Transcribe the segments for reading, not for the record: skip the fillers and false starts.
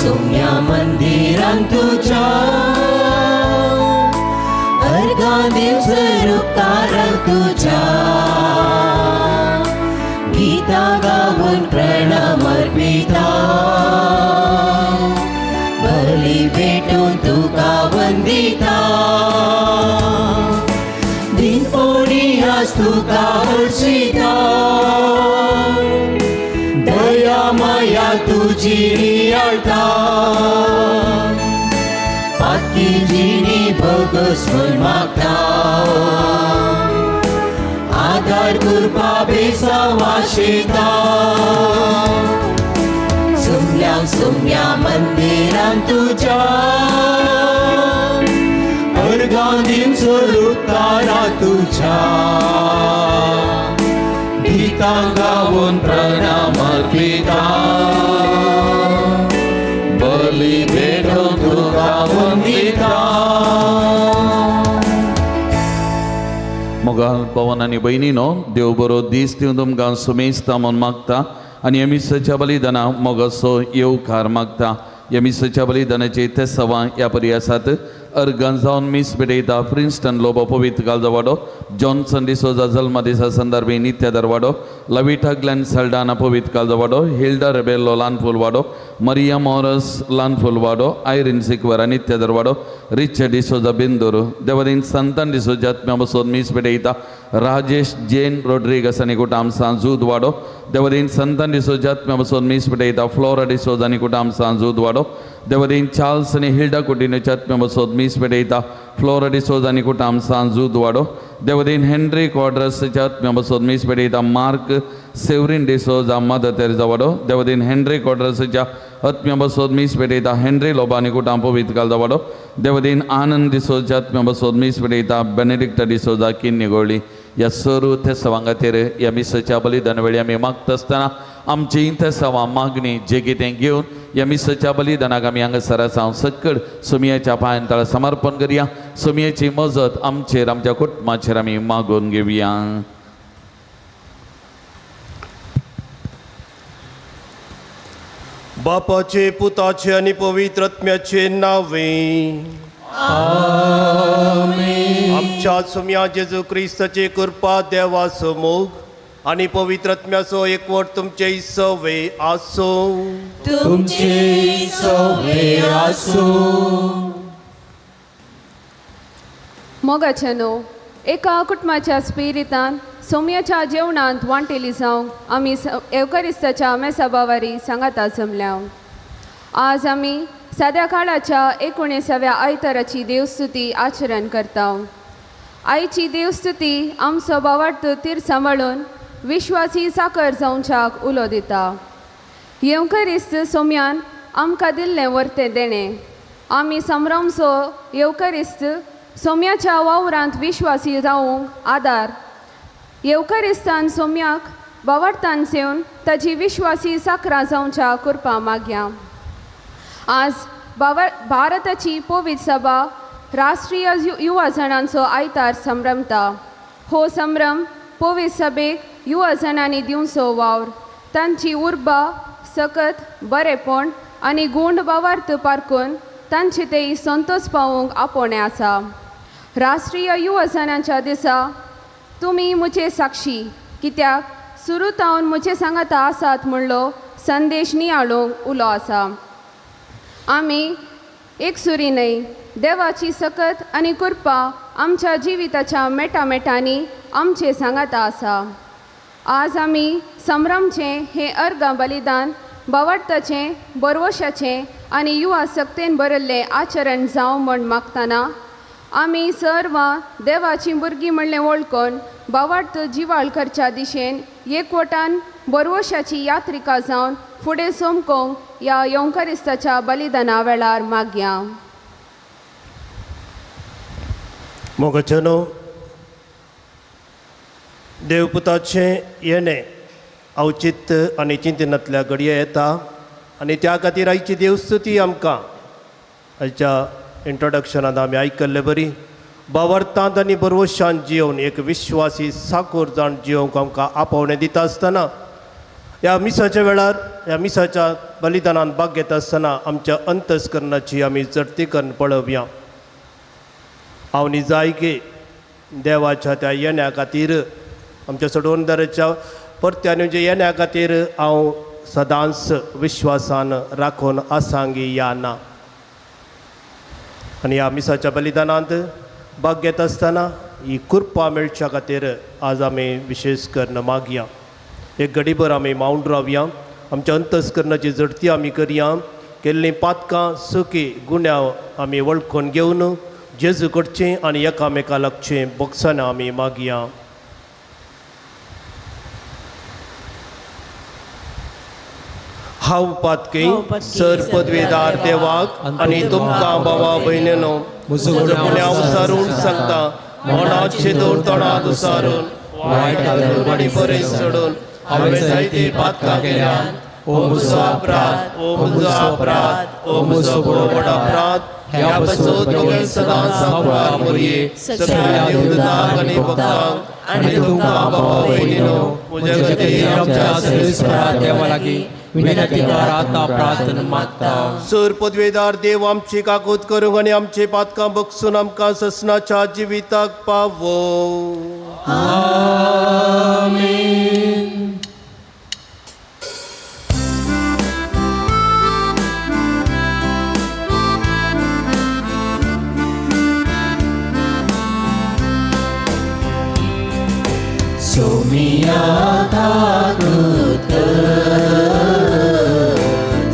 सुम्या मंदिरान तुज्या अर्गां दिवसर उपकारां तुज्या गीतां गावन प्रणाम अर्पिता बली भेटून तुका वंदिता दिन पोडी आज तुका हर्षिता दया माया तुजी नियाळता पातकी जिणी भगस्मन मागता आदार कृपा बेसाव आशेता सुम्या सुम्या मंदिरान तुज्या अर्गां दिवसर उपकारां तुज्या गीतां गावन प्रणाम अर्पिता बली भेटून तुका वंदिता. मोगाल पवन आनी भयणीनो, देव बरो दीस दिवन तुमकां सुमेस्ता म्हूण मागता आनी ह्या मिसाच्या बलिदाना मोगाचो येवकार मागता. ह्या मिसाच्या बलिदानाचे तेसवां ह्या परी आसात. अर्गां जावन मीस भेटयता प्रिन्स्टन लोबो पवित्र कालजवाडो, जॉन्सन डिसोजा जल्म दिसा संदर्भी नित्य दरवाडो, लविटा ग्लॅन सल्डाना पवित्र कालजवाडो, हिल्डा रेबेल्लो ल्हान वाडो, मरिया मोरस ल्हान वाडो, आयरीन सिक्वरा नित्य दरवाडो, रिचर्ड डिसोजा बिंदूर. देवदीन संतान डिसोजा आत्म्या बसोन मीस भेटयता राजेश जेन रोड्रिगस आनी कुटाम सांजूद वाडो. देवदीन संतान डिसोजा आत्म्या बसोन मीस भेटयता फ्लोरा डिसोजा आनी कुटाम सांजूद वाडो. देवदीन चार्ल्स आनी हिल्डा कुटिनोच्या आत्म्या बसोन मीस भेटयता फ्लोरा डिसोजा आनी कुटाम सांजूद वाडो. देवदीन हेनरी क्वाड्रसच्या आत्म्या बसोन मीस भेटयता Mark Severine D'Souza Mother Teresa वाडो. देवदीन हेनरी क्वाड्रसच्या आत्म्या बसोन मीस भेटयता हेनरी लोबा आनी कुटाम पवित्र कालजा वाडो. देवदीन आनंद डिसोजा आत्म्या बसोन मीस भेटयता बेनेडिक्टा डिसोजा किन्निगोळी. ह्या सर्व तेसवां खातीर ह्या मिसाच्या बलिदान वेळी आमी मागता आसतना आमची तेसवां मागणी जे कितें घेवन ह्या मिसाच्या बलिदानाक आमी हांगासर आसा सक्कड सुमयाच्या पांयान तळा समर्पण करया. सुमयेची मजत आमचेर आमच्या कुटुंबाचेर आमी मागून घेवया. बापाचे, पुताचे आनी पवित्र आत्म्याचे नावे. आमच्या सुम्या जेजू क्रिस्ताची कृपा, देवाचो मोग आनी पवित्र आत्म्याचो एकवट तुमचे सवे आसूं. तुमचे सवे आसूं. मोगाचे न्हू, एका कुटुंबाच्या स्पिरितान सोम्याच्या जेवणांत वांटेली जावंक आमी एवकरिस्ताच्या मेसाबावारी सांगाता जमल्या. आज आमी साद्या काळाच्या 19व्या आयताराची देवस्तुती आचरण करता. आयची देवस्तुती आमचो बावार्थ तीर सांबाळून विश्वासी साकर जावच्याक उलो दिता. येवकरिस्त सोम्यान आमकां दिल्लें वर्तें देणें आमी संभ्रमचो येवकरिस्त सोम्याच्या वावरांत विश्वासी रावूंक आदार. येवकरिस्तान सोम्याक बावार्थान सेवन ताजी विश्वासी साकरां जावच्या कृपा मागया. आज भारताची पवित्र सभा राष्ट्रीय युवा जणांचो आयतार संभ्रमता. हो संभ्रम पवित्र सभेक युवा जणांनी दिवचो वावर, तांची उर्बा, सकत बरेपण आनी गूण बावार्थ पारकून तांचे ते संतोष पावोवंक आपोवणें आसा. राष्ट्रीय युवा जणांच्या दिसा तुमी म्हजे साक्षी कित्याक सुरू तावन म्हजे सांगाता आसात म्हणलो संदेश नियाळूंक उलो आसा. आमी एकसुरी न्हय, देवाची सकत आनी कृपा आमच्या जिविताच्या मेटा मेटांनी आमचे सांगाता आसा. आज आमी संभ्रमचें हें अर्गां बलिदान बावडताचें, बरवशाचें आनी युवा सक्तेन बरयल्लें आचरण जावं म्हण मागतना आमी सर्वां देवाचीं भुरगीं म्हणलें वळखून बावार्थ जिवाळ करच्या दिशेन एकवटान बरवशाची यात्रिका जावन फुडें सोमकोंक ह्या येवकरिस्ताच्या बलिदाना वेळार मागया. मोगाच्यानो, देवपुताचें येणें अवचित आनी चिंतनांतल्या घडये येता आनी त्या खातीर आयची देवस्तुती आमकां आयच्या इंट्रोडक्शनांत आमी आयकल्ले बरी बावरतांत आनी बरवशान जियोवन एक विश्वासी साकूर जाण जियोवंक आमकां आपोवणें दिता आसतना ह्या मिसाच्या वेळार ह्या मिसाच्या बलिदानान भाग घेता आसतना आमच्या अंतस्करणाची आमी चडती करून पळोवया. हांव निजाय की देवाच्या त्या येण्या खातीर आमच्या सोडवणदाराच्या परत्यान जे येण्या खातीर हांव सदांच विश्वासान राखून आसांगी या ना. आनी ह्या मिसाच्या बलिदानांत भाग घेता आसतना ही कृपा मेळच्या खातीर आज आमी विशेश करून मागया. एक घडीभर आमी मावंड रावया, आमच्या अंतस्करणाची झडती आमी करया, केल्लीं पातकां सुकी गुन्यांव आमी वळखून घेवन जेजू करचें आनी एकामेका लागचें बोगसणां आमी मागया. हांव पातकी सर पदवेदार देवाक आनी तुमकां बाबा भयणीनो म्हजो गुन्यांव सारून सांगता, मनाचे दोन तोंडां दुसारून वायट बरें सोडून हांवें जायतीं पातकां केल्या. ओ म्हजो अपराध, ओ म्हजो अपराध, ओ म्हजो व्हड अपराध. ह्या पासून तुवें सदांच सांबाळ मोरये सगळ्या देवदूतांक आनी भक्तांक आनी तुमकां बाबा भयणीनो म्हज्या खातीर आमच्या सर्वेस्परा देवा लागीं विनंती आतां प्रार्थना मागता. सर पदवेदार देव आमची काकूत करूंक आनी आमची पातकां बगसून आमकां ससनाच्या जिविताक पावो. आमेन. सोमिया काकुत,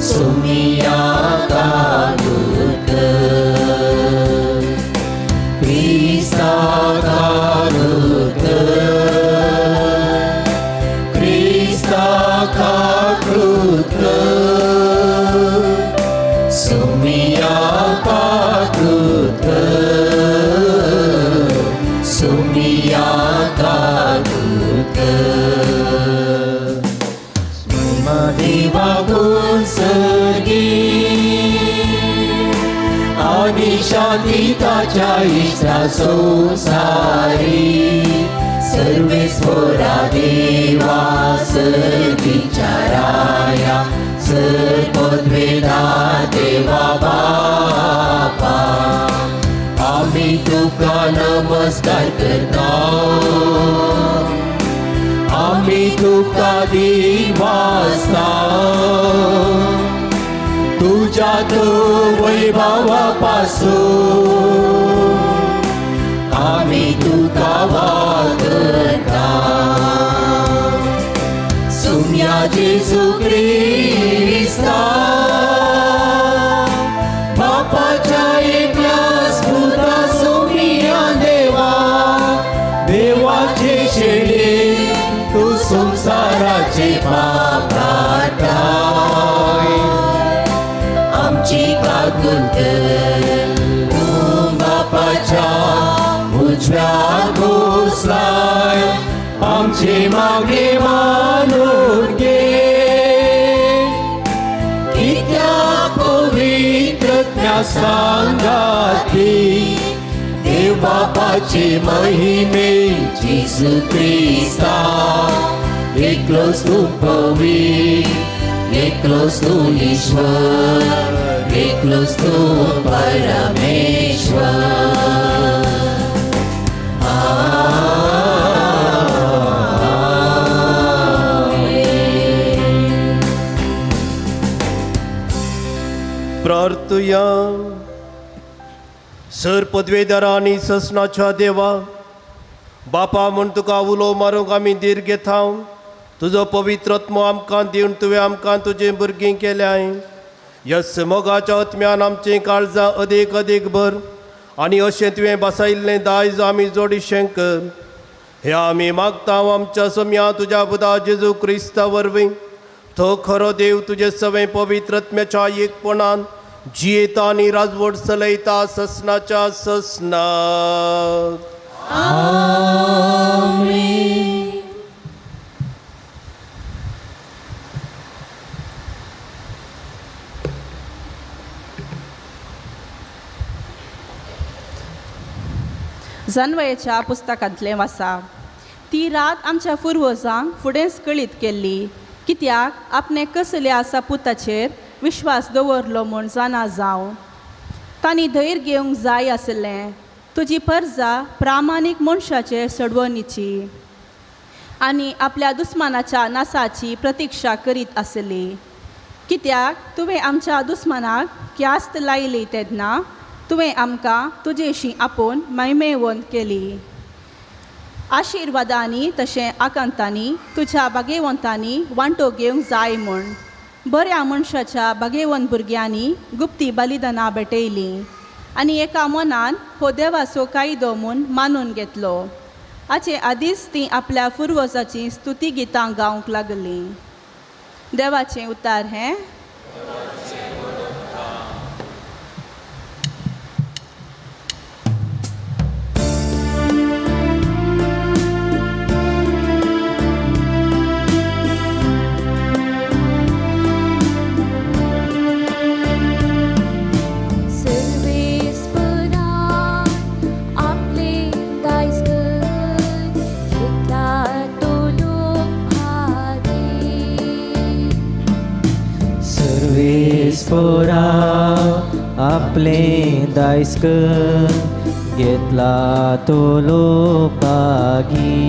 सोमिया काकुत, क्रिस्ता काकुत, क्रिस्ता काकुत, सोमिया काकुत, सोमिया काकुत. देवा गुणसगी आनी शांती ताच्या इश्टा संवसारी सर्वेस्वरा देवा सर्गीच्या राया सर पदवेदा देवा बापा आमी तुका नमस्कार करता, आमी तुका दिवासता, तुज्या वैभवा पासून आमी तुका वागता. सुम्या जेजू क्रिस्ता बापाच्या एकल्या स्फुता सुमिया देवा देवाचे शेळे तू संसाराचे पाप काडटाय, आमची काकूत कर. तूं बापाच्या उजव्या घोसलाय आमचे मागणे मानून घे, कित्याक पवित्र सांगाती देव बापाचे महिमे जेजू क्रिस्ता एकलोच तूं पवित्र, एकलोच तूं ईश्वर, एकलोच तूं परमेश्वर. आमेन. प्रार्थुया. सर पदवेदारा आनी ससनाच्या देवा बापा म्हूण तुका उलो मारूंक आमी धीर घेता. तुजो पवित्र आत्मो आमकां दिवन तुवें आमकां तुजीं भुरगीं केल्याय. यस मोगाच्या आत्म्यान आमचीं काळजां अदीक अदीक भर आनी अशें तुवें बसयल्लें दायज आमी जोडिशें कर. हे आमी मागता आमच्या सम्या तुज्या बुधा जेजू क्रिस्ता वरवीं. तो खरो देव तुजे सवें पवित्र आत्म्याच्या एकपणान जियेता आनी राजवट चलयता ससनाच्या ससनात. आमेन. कित्याक आपणें कसल्या सपुताचेर विश्वास दवरलो म्हूण जाणा जावं तांणी धैर्य घेवंक जाय आसलें तुजी परजा प्रामाणीक मनशाचे सडवणीची आनी आपल्या दुस्मानाच्या नासाची प्रतिक्षा करीत आसली कित्याक तुवें आमच्या दुस्मानाक क्यास्त लायली तेन्ना तुवें आमकां तुजेशी आपोवन मैमेवंत केली आशिर्वादांनी तशें आकांतांनी तुज्या बागेवंतांनी वांटो घेवंक जाय म्हूण बऱ्या मनशाच्या बागेवंत भुरग्यांनी गुप्ती बलिदानां भेटयलीं आनी एका मनान हो देवाचो कायदो म्हूण मानून घेतलो. हाचे आदींच तीं आपल्या पुर्वजाचीं स्तुती गितां गावंक लागलीं. देवाचें उतार हें. सर्वेस्पोरा आपले दायस्कर घेतला तो लोकागी.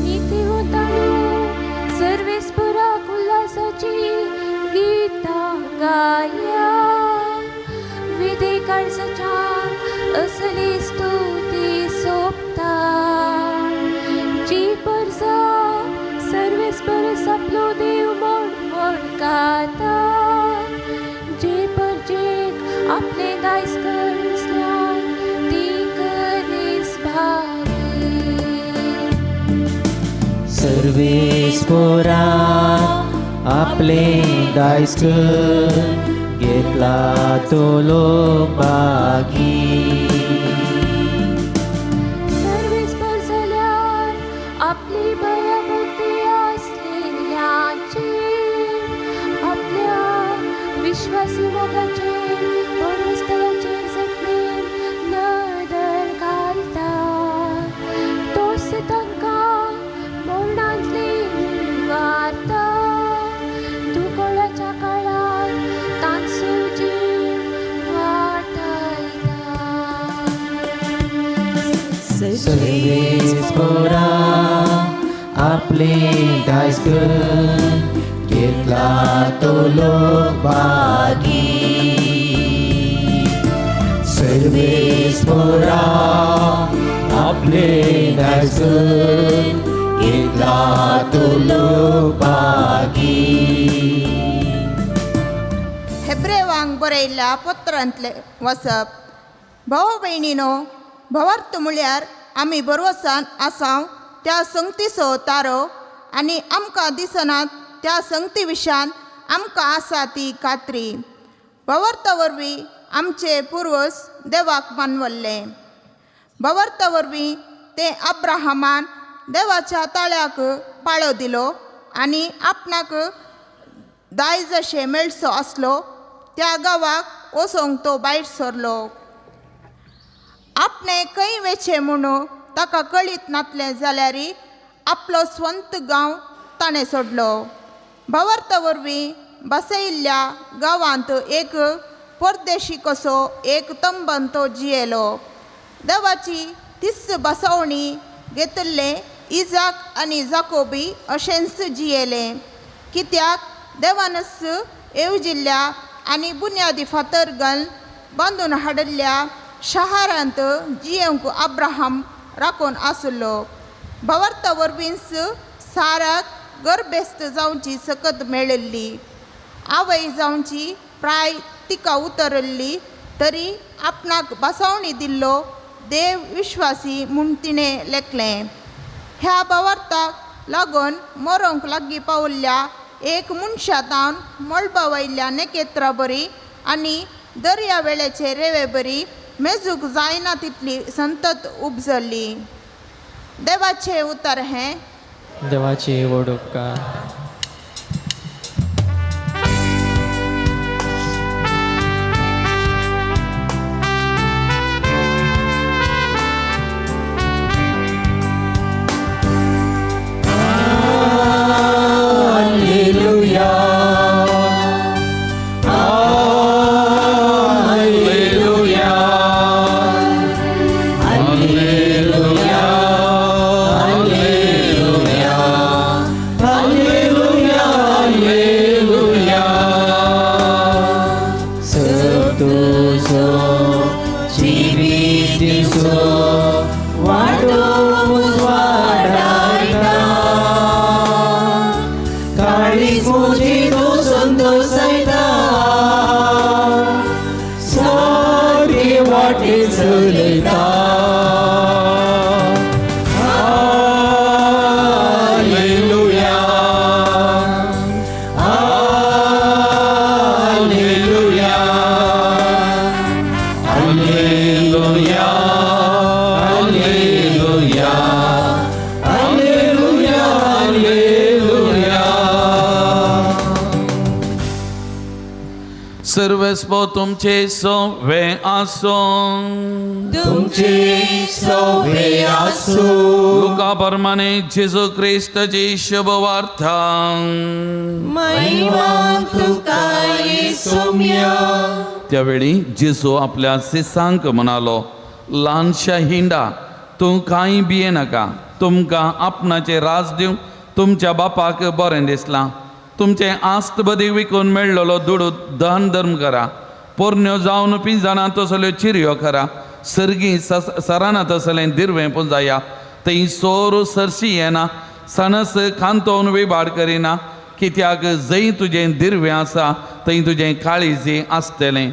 नीतिवंतांनो सर्वेस्पराक उल्हासाची गीतां गाया, विधी काळजाच्या असली स्तुती सोबता. जी परजा सर्वेस्पर आपलो देव म्हूण वळखता, जे परजेक आपले दायज करसल्यार ती करीस भारी. सर्वेस्पोरा आपले दायस्कर घेतला तो लोकागी. सर्वेस्पर जाल्यार आपली भयभक्ती आसलेल्यांचेर, आपल्या विश्वासी मोगाचेर परस्थळाचेर जतनेन नदर घालता. तोच तांकां मरणांतली वारता, दुकळाच्या काळार तांचो जीव वाटायता. सर्वेस्पोरा आपले दायस्कर घेतला तो लोकभागी. सर्वेस्पोरा आपले दायस्कर घेतला तो लोकभागी. हेब्रेवांक बरयल्ल्या पत्रांतले वचप. भाव भयणीनो, भवार्थ म्हळ्यार आमी बरवसान आसाव त्या संगतीचो तारो आनी आमकां दिसनात त्या संगती विशयान आमकां आसा ती खात्री. भवार्था वरवीं आमचे पुर्वज देवाक मानवल्ले. भवार्था वरवीं ते अब्राहमान देवाच्या ताळ्याक पाळो दिलो आनी आपणाक दायज अशें मेळचो आसलो त्या गांवाक वचोंक तो भायर सरलो. आपणें खंय वेचें म्हणून ताका कळीत नातलें जाल्यार आपलो स्वंत गांव ताणें सोडलो. भवार्था वरवीं बसयिल्ल्या गांवांत एक परदेशी कसो एक तंबन तो जियेलो. देवाची तीच बसवणी घेतिल्ले इजाक आनी जाकोबी अशेंच जियेले. कित्याक देवानच येवजिल्ल्या आनी बुन्यादी फातर घालून बांदून हाडिल्ल्या शहरांत जियेवंक अब्राहम राखून आसलो. भवार्था वरवींच साराक गर्भेस्त जावची सकत मेळिल्ली. आवय जावची प्राय तिका उतरिल्ली तरी आपणाक बसवणी दिल्लो देव विश्वासी म्हूण तिणें लेखलें. ह्या भवार्थाक लागून मरोंक लागीं पावल्ल्या एक मनशा तावन मळबा वयल्या नखेत्रा बरी आनी दर्या वेळेचे रेवे बरी मेजूक जायना तितली संतत उपजली. देवाचें उतर हें. देवाची व्हड उपकार. वाटे चलयता. हालेलुया, हालेलुया, हालेलुया, हालेलुया, हालेलुया, हालेलुया. सर्वेस्पो तुमचे सोवे आसूं. तुमचे सवे आसूं. लुका प्रमाणे जेजू क्रिस्ताची शुभवार्ता. महिमा तुका येसुम्या. त्यावेळी जेजू आपल्या शिसांक म्हणालो, ल्हानशा हिंडा, तूं कांय भिये नाका. तुमकां आपणाचें राज दिवंक तुमच्या बापाक बरें दिसलां. तुमचें आस्त बदी विकून मेळ्ळलो दुडू दान धर्म करा. पोरण्यो जावन पिंजाना तसल्यो चिरयो करा. सर्गी सराना तसलें दिरवें पुंजाया. थंय सोर सरशी येना, सणस खांतोवन विबाड करिना. कित्याक जंय तुजें दिरवें आसा थंय तुजें काळीजी आसतलें.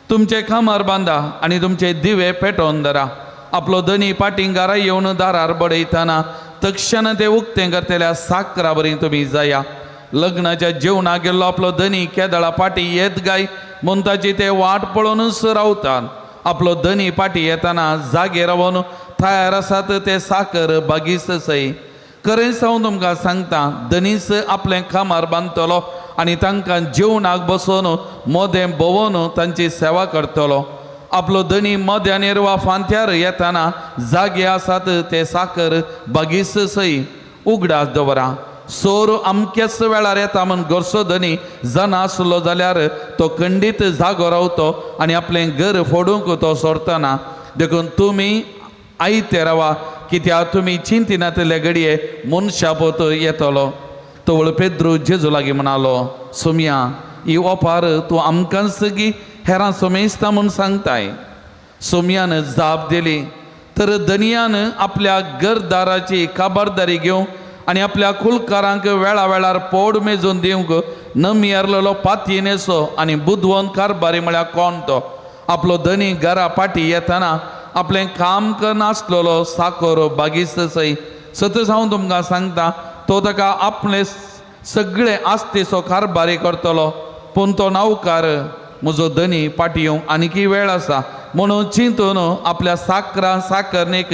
तुमचें खामर बांदा आनी तुमचे दिवे पेटोवन धरा. आपलो धनी पाटीं घरा येवन दारार बडयतना तक्षण ते उक्तें करतल्या साकरा बरी तुमी जाया. लग्नाच्या जेवणाक गेल्लो आपलो धनी केदळा पाटी येत गाय म्हूण ताची ते वाट पळोवनूच रावतात. आपलो धनी पाटी येतना जागे रावन तयार आसात ते साकर बागीस सय. खरेंच हांव तुमकां सांगता, धनीस आपलें खामार बांदतलो आनी तांकां जेवणाक बसोवन मोदें भोंवन तांची सेवा करतलो. आपलो धनी मध्यानेर वा फांत्यार येतना जागे आसात ते साकर बागीस सय. उगडास दवरा, सोर अमक्याच वेळार येता म्हूण घरचो धनी जाणा आसलो जाल्यार तो खंडीत जागो रावतो आनी आपलें घर फोडूंक तो सोरतना. देखून तुमी आयते रावा, कित्याक तुमी चिंतिनातले घडये मनशा पोत येतलो. तवळ पेद्रू जेजू लागीं म्हणालो, सोमया, ही ओपार तूं आमकांच गी हेरां सोमेस्ता म्हूण सांगताय? सोमयान जाप दिली, तर धनयान आपल्या घरदाराची खबरदारी घेवंक आनी आपल्या कुलकारांक वेळा वेळार पोड मेजून दिवंक नमियारलेलो पातयेनेसो आनी बुदवंत कारबारी म्हळ्यार कोण तो? आपलो धनी घरा पाटी येतना आपलें काम करनासलेलो साकोर बागीस सय. सतच हांव तुमकां सांगता, तो ताका आपले सगळे आस्तेचो कारबारी करतलो. पूण तो नावकार म्हजो धनी पाटी येवंक आनीकय वेळ आसा म्हणून चिंतून आपल्या साकरां साकरणेक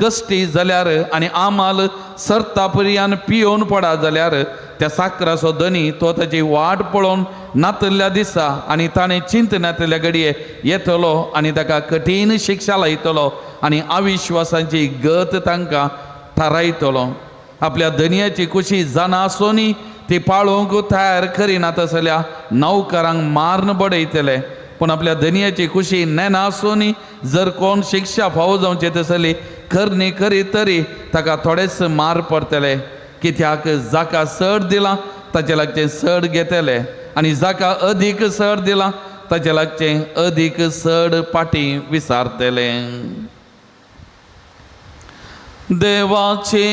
कश्टी जाल्यार आनी आमाल सरता पर्यान पियोवन पडा जाल्यार, त्या साकराचो धनी तो ताची वाट पळोवन नातल्ल्या दिसा आनी ताणें चिंतनातल्या घडये येतलो आनी ताका कठीण शिक्षा लायतलो आनी अविश्वासाची गत तांकां थारायतलो. आपल्या धनयाची कुशी जाणा आसूनय ती पाळोवंक तयार करिना तसल्या नौकरांक माਰਨ बडयतले. पूण आपल्या धनयाची कुशी नेना आसूनय जर कोण शिक्षा फावो जावचे तसली करणी करीत तरी ताका थोडेच मार पडटले. कित्याक जाका चड दिलां ताचे लागचें चड घेतले आनी जाका अदीक चड दिलां ताचे लागचें अदीक चड पाटी विसारतले. देवाचे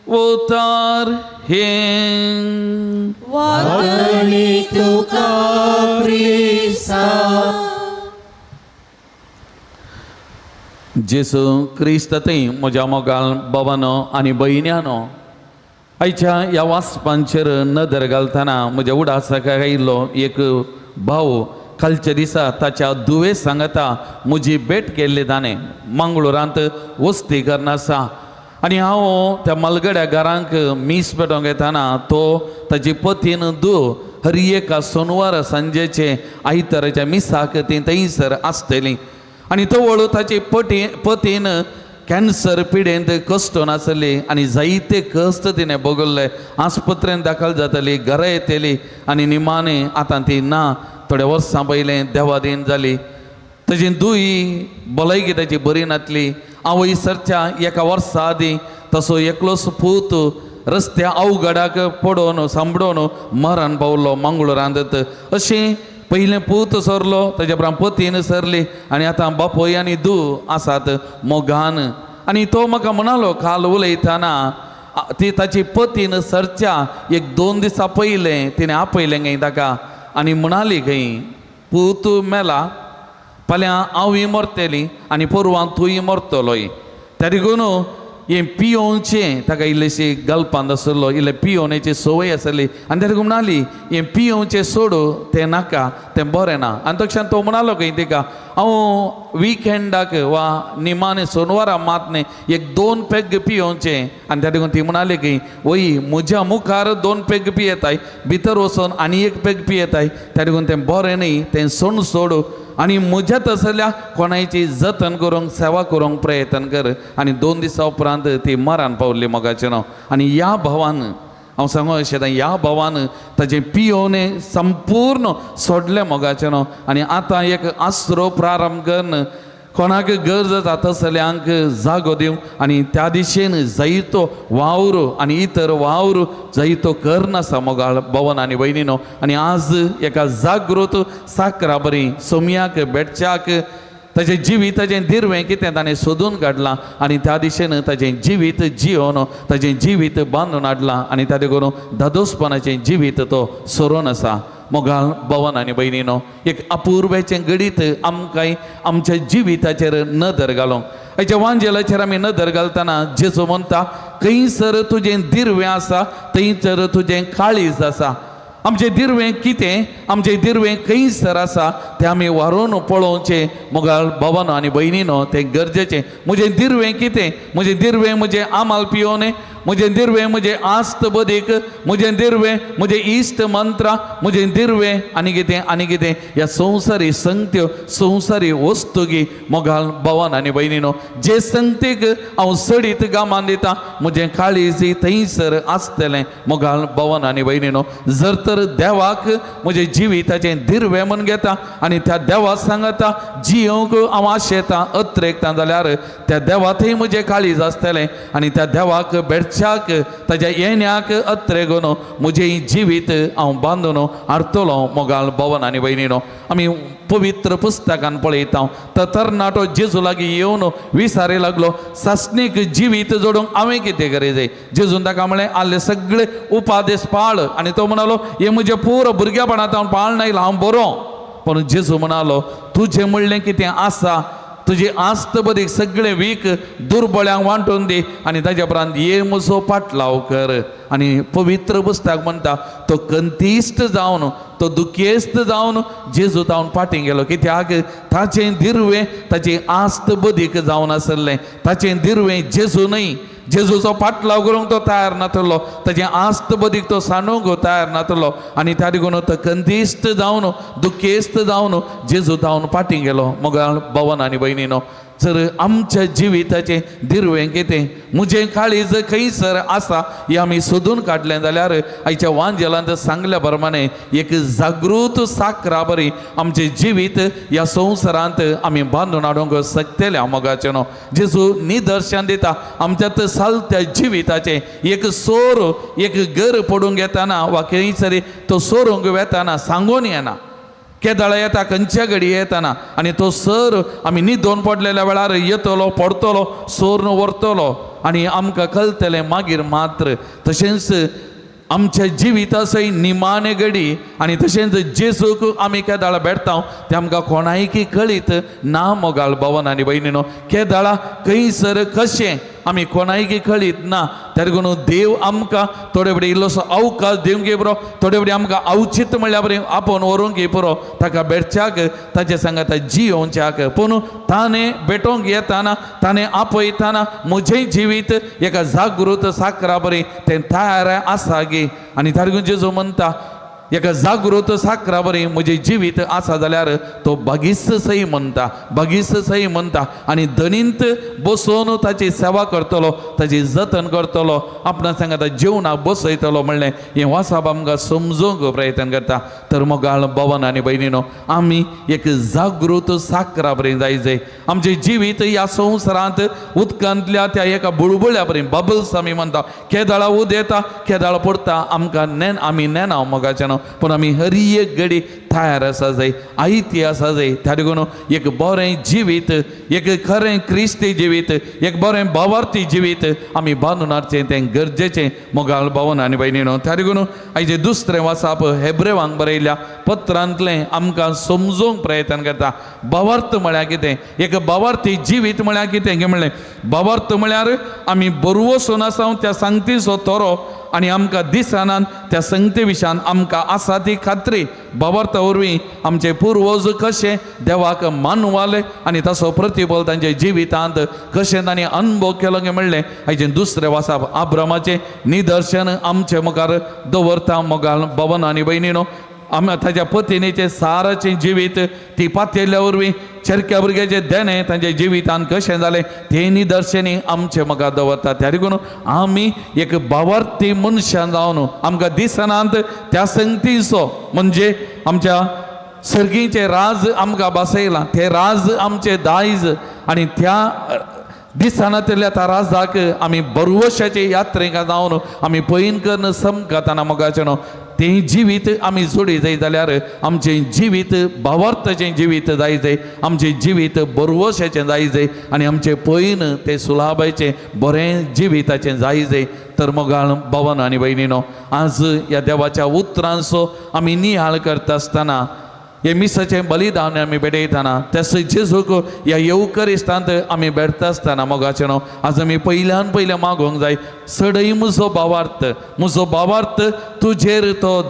उतार हें. वागणी तुका क्रिस्ता. जेसू क्रिस्त थंय म्हज्या मोगाल बाबानो आनी भयण्यानो, आयच्या ह्या वाचपांचेर नदर घालतना म्हज्या उडासाक आयिल्लो एक भाव कालच्या दिसा ताच्या दुयेंस सांगता म्हजी भेट केल्ली. ताणें मंगळुरांत वस्ती करना आसा आनी हांव त्या मलगड्या घरांक मीस पेटोवंक येताना तो ताची पतीन दू हर एका सोनवार सांजेचे आयताराच्या मिसाक ती थंयसर आसतली. आनी तवळ ताची पटी पतीन कॅन्सर पिडेंत कश्ट नासली आनी जायते कश्ट तिणें भोगल्ले. आस्पत्रेंत दाखल जाताली, घरा येतली आनी निमाणें आतां ती ना. थोड्या वर्सां पयलें देवादीन जाली. ताजी दुई भलायकी ताची बरी नासली. आवय सरच्या एका वर्सा आदीं तसो एकलोच पूत रस्त्या अवघडाक पडोवन सांबडोवन मरण पावलो मंगळुरांत. अशें पयलें पूत सरलो, ताच्या उपरांत पतीन सरली आनी आतां बापूय आनी दू आसात मोगान. आनी तो म्हाका म्हणालो काल उलयतना, ती ताची पतीन सरच्या एक दोन दिसां पयलें तिणें आपयलें खंय ताका आनी म्हणाली खंय, पूत मेला फाल्यां हांवूय मरतली आनी पोरवां तूंय मरतलोय. त्या देखून हें पियोवचें ताका इल्लेशी गल्पांत आसलो, इल्लें पियोवण्याची संवय आसली आनी त्या देखून म्हणाली हें पियोवचें सोडू, तें नाका, तें बरें ना. आनी तक्षान तो म्हणालो खंय तिका हांव विकेंडाक वा निमाणे सोनवारा मात न्ही एक 2 पेग पियोवचें. आनी त्या देखून ती म्हणाली की वय म्हज्या मुखार 2 पेग पियेताय, भितर वचून आनी 1 पेग पियेताय, त्या देखून तें बरें न्ही, तें सोड सोडू आनी म्हज्या तसल्या कोणायची जतन करूंक सेवा करूंक प्रयत्न कर. आनी 2 दिसां उपरांत ती मरान पावली मोगाचें नांव. आनी ह्या भावान हांव सांगू अशें ह्या भावान ताजें पियोवणें संपूर्ण सोडलें मोगाचें नांव. आनी आतां एक आसरो प्रारंभ करून कोणाक गरज जाता तसल्यांक जागो दिवंक आनी त्या दिशेन जायतो वावर आनी इतर वावर जायतो करनासा मोगाळ भवन आनी भयणीनो. आनी आज एका जागृत साकरा बरी सोमयाक भेटच्याक ताजें जिवीताचें दिरवें कितें ताणें सोदून काडलां आनी त्या दिशेन ताजें जिवीत जियोन ताजें जिवीत बांदून हाडलां आनी त्या देखून धादोसपणाचें जिवीत तो सरोन आसा. मोगाळ भवन आनी भयणीनो, एक अपुर्वेचें घडीत आमकां आमच्या जिविताचेर नदर घालूंक. हाच्या वांजेलाचेर आमी नदर घालतना जेजू म्हणटा खंयसर तुजें दिरवें आसा थंयसर तुजें काळीज आसा. आमचें दिरवें कितें, आमचें दिरवें खंयसर आसा तें आमी व्हरून पळोवचें. मोगाळ भवन आनी भयणीनो, तें गरजेचें. म्हजें दिरवें कितें, म्हजें दिरवें म्हजें आमाल पियोवणें, म्हजें दिरवें म्हजें आस्त बदीक, म्हजें दिरवें म्हजें इश्ट मंत्रां, म्हजें दिरवें आनी कितें आनी कितें ह्या संवसारी संगत्यो संवसारी वस्तुगी. मोगाळ भवन आनी भयणीनो, जे संगतीक हांव सडीत गामान दिता म्हजें काळीज थंयसर आसतलें. मोगाळ भवन आनी भयणीनो, जर तर देवाक म्हजें जिविताचें दिरवें म्हूण घेता आनी त्या देवा सांगता जियोंक हांव आशेतां अत्रेकतां जाल्यार त्या देवा थंय म्हजें काळीज आसतलें आनी त्या देवाक भेटच्याक ताज्या येण्याक अत्रेगून म्हजें जिवीत हांव बांदून हाडटलो. मोगाळ भवन आनी भयणीनो, आमी पवित्र पुस्तकान पळयता तर तरणाटो जेजू लागीं येवन विसारी लागलो सासणीक जिवीत जोडूंक हांवें कितें करी जाय. जेजून ताका म्हणलें आल्ले सगळे उपादेश पाळ. आनी तो म्हणालो हे म्हजें पुरो भुरगेपणांत हांव पाळ नायलो, हांव बरो. पूण जेजू म्हणालो तुजें म्हणलें कितें आसा, तुजी आस्त बदीक सगळें वीक दुर्बळ्यांक वांटून दी आनी ताज्या उपरांत ये म्हजो पाटलाव कर. आनी पवित्र पुस्तक म्हणटा तो कंतीस्त जावन तो दुखेस्त जावन जेजू जावन फाटीं गेलो. कित्याक ताचें दिरवें ताची आस्त बदीक जावन आसलें. ताचें दिरवें जेजू न्हय, जेजूचो पाटलाव करूंक तो तयार नातलो, ताचें आस्त बदीक तो सांडूंक तयार नातलो आनी त्या देखून तो कंतीस्त जावन दुखेस्त जावन जेजू जावन फाटीं गेलो. मोगाळ भवन आनी भयणीनो, जर आमच्या जिविताचें दिरवें कितें, म्हजें काळीज खंयसर आसा हें आमी सोदून काडलें जाल्यार आयच्या वांजेलांत सांगल्या प्रमाणे एक जागृत साकरा बरी आमचें जिवीत ह्या संवसारांत आमी बांदून हाडूंक शकतले. मोगाचें न्हू जेजू निदर्शन दिता आमच्या सालत्या जिविताचें. एक सोर एक घर पडूंक येताना वा खंयसर तो सोरूंक वेताना सांगून येना, केदळा येता खंयच्या घडी येताना आनी तो सर आमी न्हिदोन पडलेल्या वेळार येतलो पडतलो सोर व्हरतलो आनी आमकां कळटलें मागीर मात्र. तशेंच आमच्या जिवितासय निमाणे घडी आनी तशेंच जेजूक आमी केदाळा भेटता तें आमकां कोणायकी कळीत ना. मोगाळ भवन आनी भयणीनो, केदाळा खंयसर कशें आमी कोणायकी कळीत ना. त्या देखून देव आमकां थोडे फुडें इल्लोसो अवकाश दिवंक पुरो, थोडे फुडें आमकां अवचीत म्हणल्यार बरें आपोवन व्हरूंक पुरो ताका भेटच्याक ताचे सांगाता जियोवच्याक. पूण ताणें भेटोवंक येताना ताणें आपयताना म्हजें जिवीत एका जागृत साकरा बरी तें तयार आसा गी. आनी ताका जेजू म्हणटा एका जागृत साकरा बरी म्हजें जिवीत आसा जाल्यार तो बागीस सई म्हणटा, बागीस सई म्हणटा आनी दनींत बसोवन ताची सेवा करतलो, ताची जतन करतलो, आपणा सांगाता जेवणाक बसयतलो म्हणलें हें वासाब आमकां समजूंक प्रयत्न करता. तर मोगाळ भवन आनी भयणीनो, आमी एक जागृत साकरा बरी जाय जाय. आमचें जिवीत ह्या संवसारांत उदकांतल्या त्या एका बुळबुळ्या बरी बबल्स आमी म्हणटा, केदाळा उद येता केदाळा पडटा, आमकां नेन आमी नेना मोगाचें न्हू. पूण आमी हर एक घडी तयार आसा जाय, आयती आसा जाय. त्या देखून एक बरें जिवीत, एक खरें क्रिस्ती जिवीत, एक बरें भावार्थी जिवीत आमी बांदून हाडचें तें गरजेचें मोगाळ भावन आनी भयणीनो. त्या देखून आयचें दुसरें वाचप हेब्रेवांक बरयल्ल्या पत्रांतलें आमकां समजूंक प्रयत्न करता. भावार्थ म्हळ्यार कितें, एक भावार्थी जिवीत म्हळ्यार कितें गे म्हणलें, भावार्थ म्हळ्यार आमी बरवसून आसा त्या सांगतीचो तोरो आनी आमकां दिसनान त्या संगते विशयान आमकां आसा ती खात्री. भावार्था वरवीं आमचे पुर्वज कशें देवाक मानवाले आनी ताचो प्रतिफल तांच्या जिवितांत कशें तांणी अनुभव केलो गे म्हणलें हाचें दुसरें वाचप आब्रामाचें निदर्शन आमचे मुखार दवरता. मोगाल भवन आनी भयणीनो, आमी ताच्या पतिनीचें साराचें जिवीत ती पातयेल्ल्या वरवीं चेरक्या भुरग्याचें देणें तांच्या जिवितांत कशें जालें तें निदर्शनी आमचे मुखार दवरता. त्या देखून आमी एक भावार्थी मनशां जावन आमकां दिसनात त्या संगतीचो म्हणजे आमच्या सर्गीचें राज आमकां बसयलां, तें राज आमचें दायज आनी त्या दिसनातल्या त्या राजाक आमी बरवशाचे यात्रेक जावन आमी पयन करून समकाताना मोगाचें न्हू तें जिवीत आमी जोडी जाय जाल्यार आमचें जिवीत भावार्थाचें जिवीत जाय जाय, आमचें जिवीत बरवशाचें जाय जाय आनी आमचें पयन तें सुलाबायचें बरें जिविताचें जाय जाय. तर मोगाळ भावन आनी भयणीनो, आज ह्या देवाच्या उतरांचो आमी निहाळ करता आसतना हे मिसाचें बलिदान आमी भेटयतना त्यास जेजूक ह्या येवकरिस्तांत आमी भेटता आसतना मोगाचें न्हू आज आमी पयल्यान पयलें मागोंक जाय, सडय म्हजो भावार्थ, म्हजो भावार्थ तुजेर तो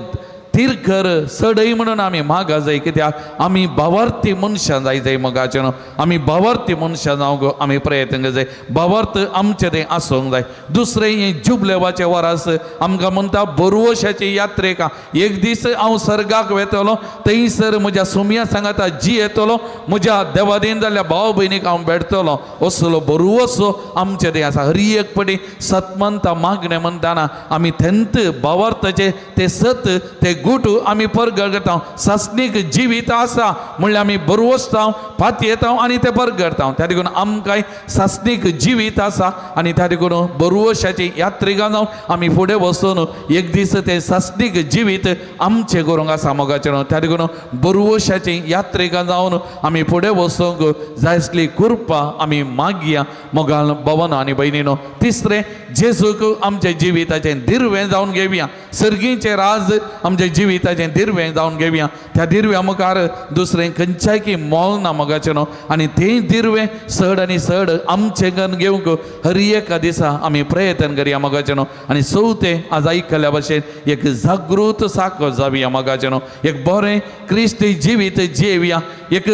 थीर कर सडय म्हणून आमी मागा जाय. कित्याक आमी भावार्थी मनशां जाय जाय मोगाचें न्हू, आमी भावार्थी मनशां जावंक आमी प्रयत्न जाय, भावार्थ आमचें तें आसूंक जाय. दुसरें हें जुबलेवाचें वरास आमकां म्हणटा बरवशाचे यात्रेक एक दीस हांव सर्गाक वेतलो, थंयसर म्हज्या सोमया सांगाता जी येतलो, म्हज्या देवादीन जाल्ल्या भाव भयणीक हांव भेटतलो, असलो बरवसो आमचें तें आसा. हर एक पटी सतमंता मागणें म्हणटाना आमी थेंत भावार्थाचें तें सत तें गूट आमी परगट करता. सासणीक जिवीत आसा म्हणल्यार आमी बरवसता, पातयेता आनी तें परगटता. त्या देखून आमकां सासणीक जिवीत आसा आनी त्या देखून बरवशाची यात्रिकां जावन आमी फुडें वचून एक दीस तें सासणीक जिवीत आमचें करूंक आसा मोगाचें न्हू. त्या देखून बरवशाची यात्रिकां जावन आमी फुडें वचूंक जाय आसली कृपा आमी मागया मोगाल भवन आनी भयणीनो. तिसरें, जेजूक आमच्या जिविताचें दिर्वें जावन घेवया, सर्गीचें राज आमच्या जिविताचें दिर्वें जावन घेवया. त्या दिर्व्या मुखार दुसरें खंयच्याय की मोल ना मोगाचें न्हू आनी तें दिर्वें चड आनी चड आमचें करून घेवंक हर एका दिसा आमी प्रयत्न करया मोगाचें न्हू. आनी चवथें, आज आयकल्या भशेन एक जागृत साको जावया मोगाचें न्हू, एक बरें क्रिस्ती जिवीत जियेवया, एक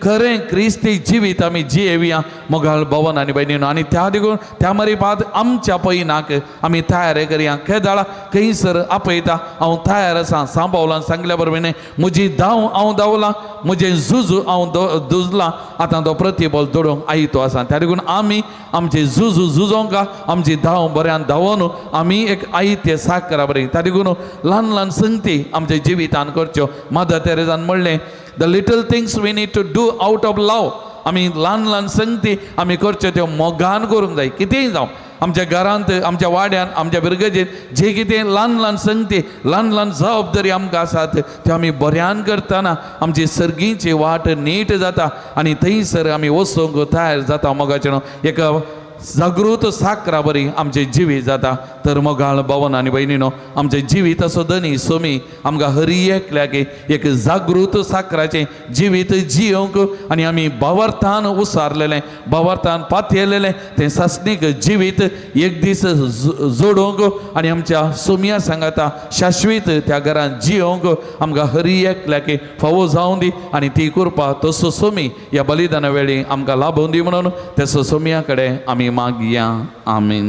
खरें क्रिस्ती जिवीत आमी जियेवया मोगाळ भवन आनी भयणीनो. आनी त्या देखून त्या मरिपात आमच्या पयनाक आमी तयार करया. केदाळा खंयसर आपयता हांव तयार आसा. सांबावलान सांगल्या बरोबर न्ही, म्हजी धांव हांव धांवलां, म्हजें झुजू हांव झुजलां, आतां तो प्रतिबल जोडूंक आयतो आसा. त्या देखून आमी आमचें झुजू झुजोंक आमची धांव बऱ्यान धांवोन आमी एक आयतें साकरा बरी. त्या देखून ल्हान ल्हान संगती आमच्या जिवितान करच्यो. मदर तेरेजान म्हणलें, the little things we need to do out of love. आमी ल्हान ल्हान संगती आमी करच्यो त्यो मोगान करूंक जाय. कितेंय जावं, आमच्या घरांत, आमच्या वाड्यान, आमच्या बिरगजेंत जे कितें ल्हान ल्हान संगती, ल्हान ल्हान जबाबदारी आमकां आसात त्यो आमी बऱ्यान करतना आमची सर्गीची वाट नीट जाता आनी थंयसर आमी वचूंक तयार जाता मोगाचें न्हू. एक जागृत साकरा बरी आमचें जिवीत जाता. तर मोगाळ भवन आनी भयणीनो, आमचें जिवीत असो धनी सोमी आमकां हरी एकल्याक एक जागृत साकराचें जिवीत जियोवंक आनी आमी भावार्थान उसारलेलें, भावार्थान पातयेलेलें तें सासणीक जिवीत एक दीस जोडूंक आनी आमच्या सोमया सांगाता शाश्वीत त्या घरान जियोवंक आमकां हरी एकल्याक फावो जावं दी आनी ती कृपा तसो सोमी ह्या बलिदाना वेळी आमकां लाभोवन दी म्हणून तसो सोमया कडेन आमी मागया. आमीन.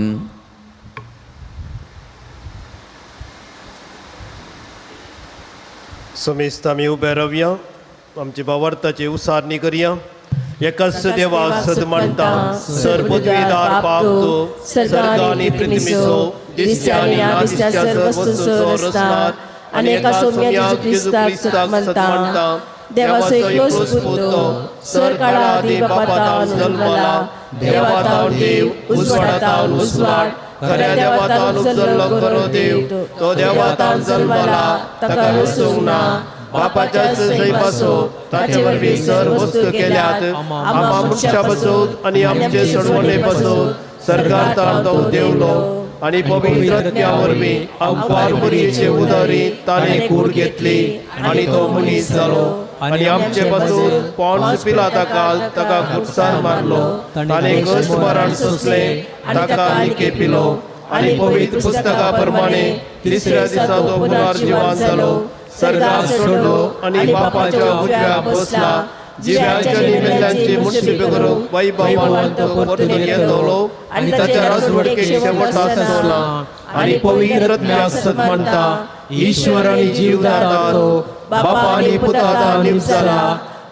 समेस्त आमी उबे रावया, आमची भावार्थाची उसारणी करया. एकाच देवा सद मानता, सर पदवीदार बाप तूं, सर्ग आनी पृथ्वीचो, दिसत्या आनी ना दिसत्या सर्व वस्तूंचो रचनार, आनी एका सोम्या जेजू क्रिस्ताक सत मानता, देवाचो एकलोच पूत तो, सर काळा आदी बापा जल्मला, देवा तावन देव, उजवाडा तावन उजवाड, खऱ्या देवा तावन उपजल्लो खरो देव, तो देवा तावन जल्मला, ताका रचूंक ना, बापाच्या सय पासून ताचे वरवीं सर वस्तू केल्यात आमा मनशा पासून आनी आमचे सडवणे पासून सरकार ताण तो देवलो आनी पवित्र आत्म्या वरवीं आमकां मुरयेचे उदारी ताणें कूड घेतली आनी तो मनीस जालो आनी आमचे पासून पॉन्स पिलाता ताका खुर्सान मारलो ताणें कश्ट मरण सोंसलें ताका लिके पिलो आनी पवित्र पुस्तका प्रमाणे तिसऱ्या दिसा तो पुनर्जिवन जालो सरकार सोडलो आनी बापाच्या उजव्या बसला जिव्यांच्या निमेल्ल्यांची मुनशीप करूंक वैभवान तो परतून येतलो आनी ताच्या राजवटकेक शेवट आसतलो आनी पवित्र आत्म्याक सत मानता ईश्वर आनी जीवदाता तो बापा आनी पुता निमसाला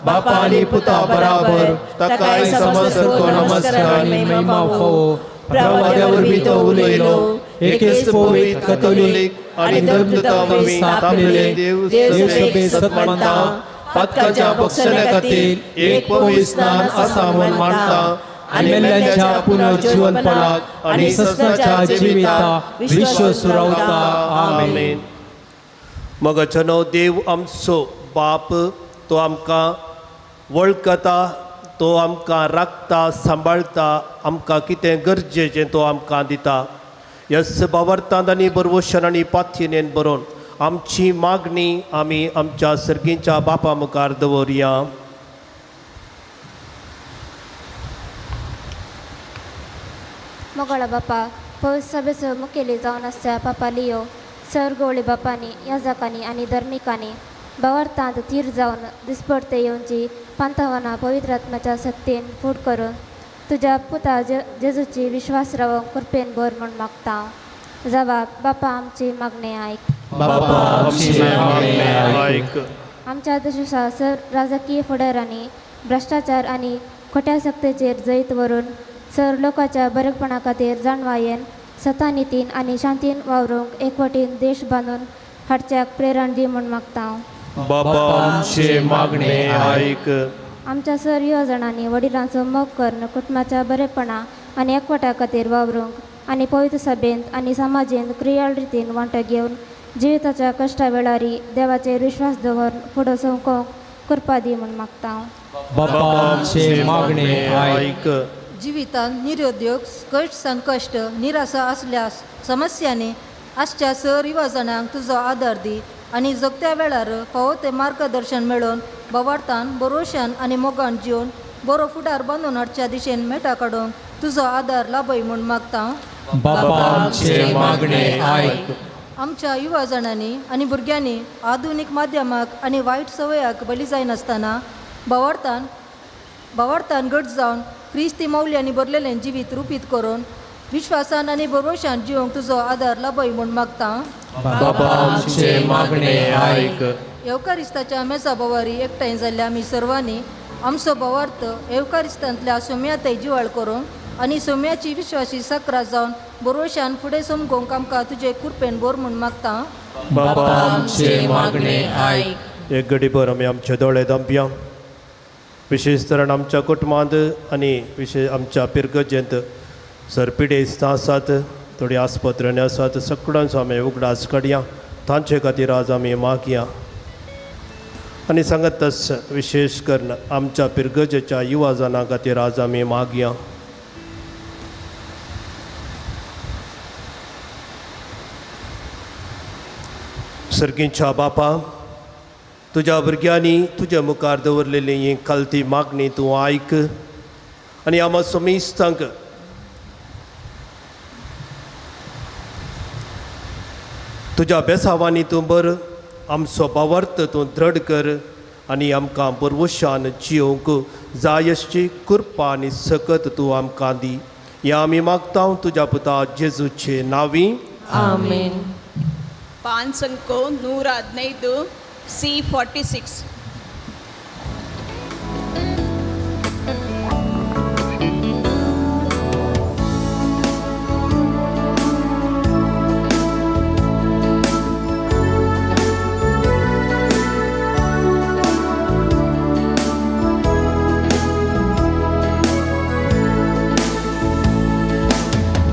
बापा आनी पुता बराबर ताकाय समजतो नमस्कार आनी महिमा फावो प्रवाद्या वरवीं तो उलयलो एकेच पवित्र कथोलीक आनी धर्मदूता वरवीं स्थापलेले देव देव सत मानता पातकाच्या बक्षण्या खातीर एक पवित्र स्नान आसा म्हूण मानता आनी मेल्ल्यांच्या पुनर्जीवनपणाक आनी सस्नाच्या जिविता विश्व सुरावता. आमेन. मगचनो देव आमचो बाप तो आमकां वळखता, तो आमकां राखता, सांबाळता, आमकां कितें गरजेचें तो आमकां दिता. यस बावरतांत आनी बरवशन आनी पाथयेन बरोवन आमची मागणी आमी आमच्या सर्गींच्या बापा मुखार दवरया. मोगळा बापा, पवित्र सभेचो मुखेली जावन आसच्या पापा लियो सर गवळी बापांनी, याजकांनी आनी धर्मिकांनी भावार्थांत थीर जावन दिसपडते येवची पांथवनां पवित्र आत्म्याच्या सक्तीन फूट करून तुज्या पुता जेजूची विश्वास रावंक कृपेन भर म्हूण मागता. जबाब बापा आमची मागणी आयक. बापा आमची मागणी आयक. आमच्या देशाच्या सर राजकीय फुडारांनी भ्रश्टाचार आनी खोट्या सक्तेचेर जैत व्हरून सर लोकांच्या बरेपणा खातीर जाणवायेन सतानितीन आनी शांतीन वावरूंक एकवटीन देश बांदून हाडच्याक प्रेरण दी म्हूण मागता. बापा आमची मागणी आयक. आमच्या सर युवजणांनी वडिलांचो मोग करून कुटुंबाच्या बरेपणा आनी एकवटा खातीर वावरूंक आनी पवित्र सभेंत आनी समाजेंत क्रियाळ रितीन वांटो घेवन जिविताच्या कश्टा वेळारी देवाचेर विश्वास दवरून फुडो संकोंक कृपा दी म्हूण मागता. बापा आमची मागणी आयक. जिवितांत निरुद्योग, कश्ट, संकश्ट, निराशा असल्या समस्यांनी आसच्या सर युवाजणांक तुजो आदार दी आनी जगत्या वेळार फावो तें मार्गदर्शन मेळोवन बोवार्थान, बरोवशान आनी मोगान जिवन बरो फुडार बांदून हाडच्या दिशेन मेटा काडूंक तुजो आदार लाभय म्हूण मागता. बापा आमची मागणी आयक. आमच्या युवा जाणांनी आनी भुरग्यांनी आधुनीक माध्यमाक आनी वायट संवयाक बली जायनासतना भावार्थान घट जावन क्रिस्ती मौल्यांनी भरलेलें जिवीत रुपीत करून विश्वासान आनी भरवशान जिवंक तुजो आदार लाभय म्हूण मागता. बाबा आमचे मागणे आयक. येवकारिस्ताच्या मेजा बोवारी एकठांय जाल्ल्या आमी सर्वांनी आमचो भावार्थ येवकारिस्तांतल्या सोम्यातय जिवाळ करूंक आनी सोम्याची विश्वासी सकरा जावन भरवशान फुडें समगोंक आमकां तुजे कृपेन बोर म्हूण मागता. बाबा आमचे मागणे आयक. एक घडीभर आमी आमचे दोळे धांपया. विशेश तरेन आमच्या कुटुंबांत आनी विशेश आमच्या पिरगजेंत सरपिडेस्तां आसात, थोडी आस्पत्र्यांनी आसात, सगळ्यांचो आमी उगडास काडया. तांचे खातीर आज आमी मागया आनी सांगतच विशेश करून आमच्या पिरगजेच्या युवा जाणां खातीर आज आमी मागया. सर्गींच्या बापा, तुज्या भुरग्यांनी तुज्या मुखार दवरलेली ही खालती मागणी तूं आयक आनी आमा समिस्तांक तुज्या बेसावांनी तूं बर आमचो भावार्थ तूं दृढ कर आनी आमकां बरवशान जियोवंक जाय अशी कृपा आनी सकत तूं आमकां दी. ह्या आमी मागता तुज्या पुता जेजूचे नांवी, आमेन. 5 115 C46.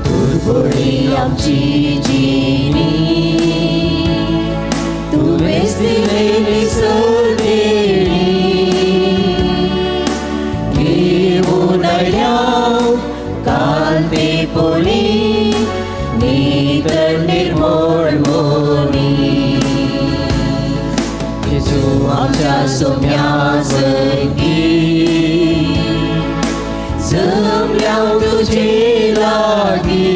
दुर्बळी आमची जिणी तुवेंच दिलेली. जाणतेपणी नितळ निर्मळ मनी जेजू आमच्या सोम्या संगी जमल्या तुझे लागी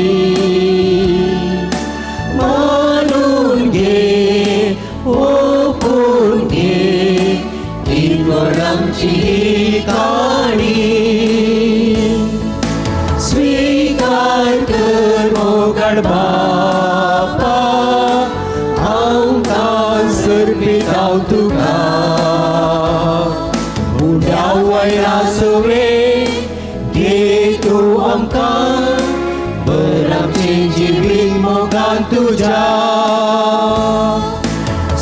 मानून घे ओपून घे निर्मळ आमची काणी स्वीकार कर मोगड बापा आमकां सर्पितांव तुका उड्या वयला सवे घे तूं आमकां बर आमचें जिवीत मोगान तुज्या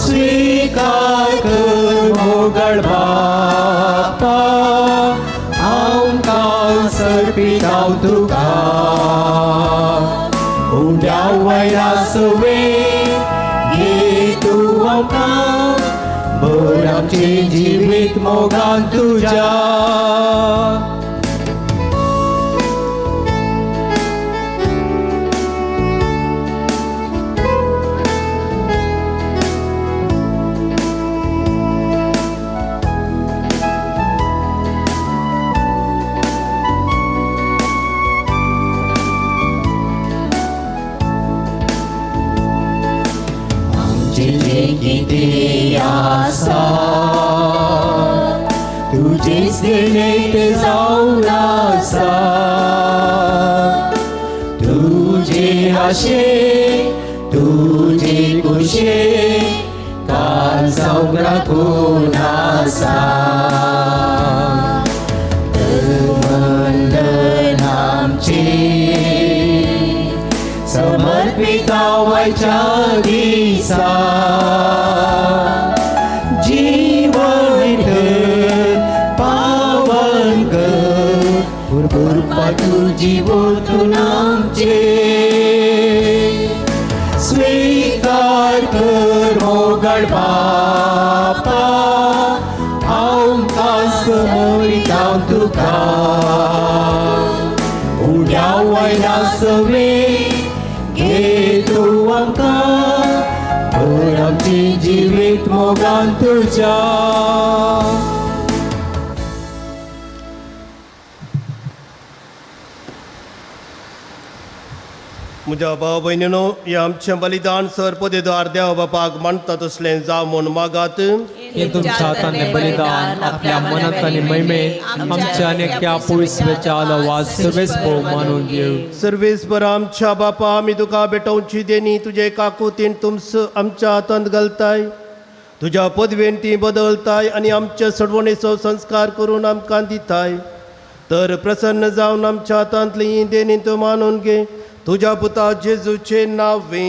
स्वीकार कर मोगड बापा आमकां सर्पितांव तुका उड्या वयला सवे घे तूं आमकां बर आमचें जिवीत मोगान तुज्या. कितें आसा तुजेच देणे तें जावन आसा तुजे आशे तुजे कुशे काल जावंक राखून आसा तन आमचें समर्पिता वयच्या दिसा जीवन कर पावन कर कृपा तुजी ओतून आमचे स्वीकार कर मोगड बापा आमकां समर्पितांव तुका उड्या वयला सवे घे तूं आमकां भर आमचें जिवीत मोगान तुज्या. म्हज्या भाव भयणीनो हें आमचें बलिदान सर पदेदार देव बापाक मानता तसलें जावं म्हूण मागात. हे तुमच्या हाताने बलिदान आपल्या मनात आणि महिमेत आमच्या नेक्या पवित्रच्या आलवाज सर्वेस भोव मानून घेऊ. सर्वेस्पर आमच्या बापा आमी तुका भेटोवची देणी तुजे काकुतीन तुमस आमच्या हातांत घालताय तुज्या पदवेन ती बदलताय आनी आमचे सडवणेचो संस्कार करून आमकां दिताय. तर प्रसन्न जावन आमच्या हातांतली ही देणी तूं मानून घे तुज्या पुता जेजूचे नावे.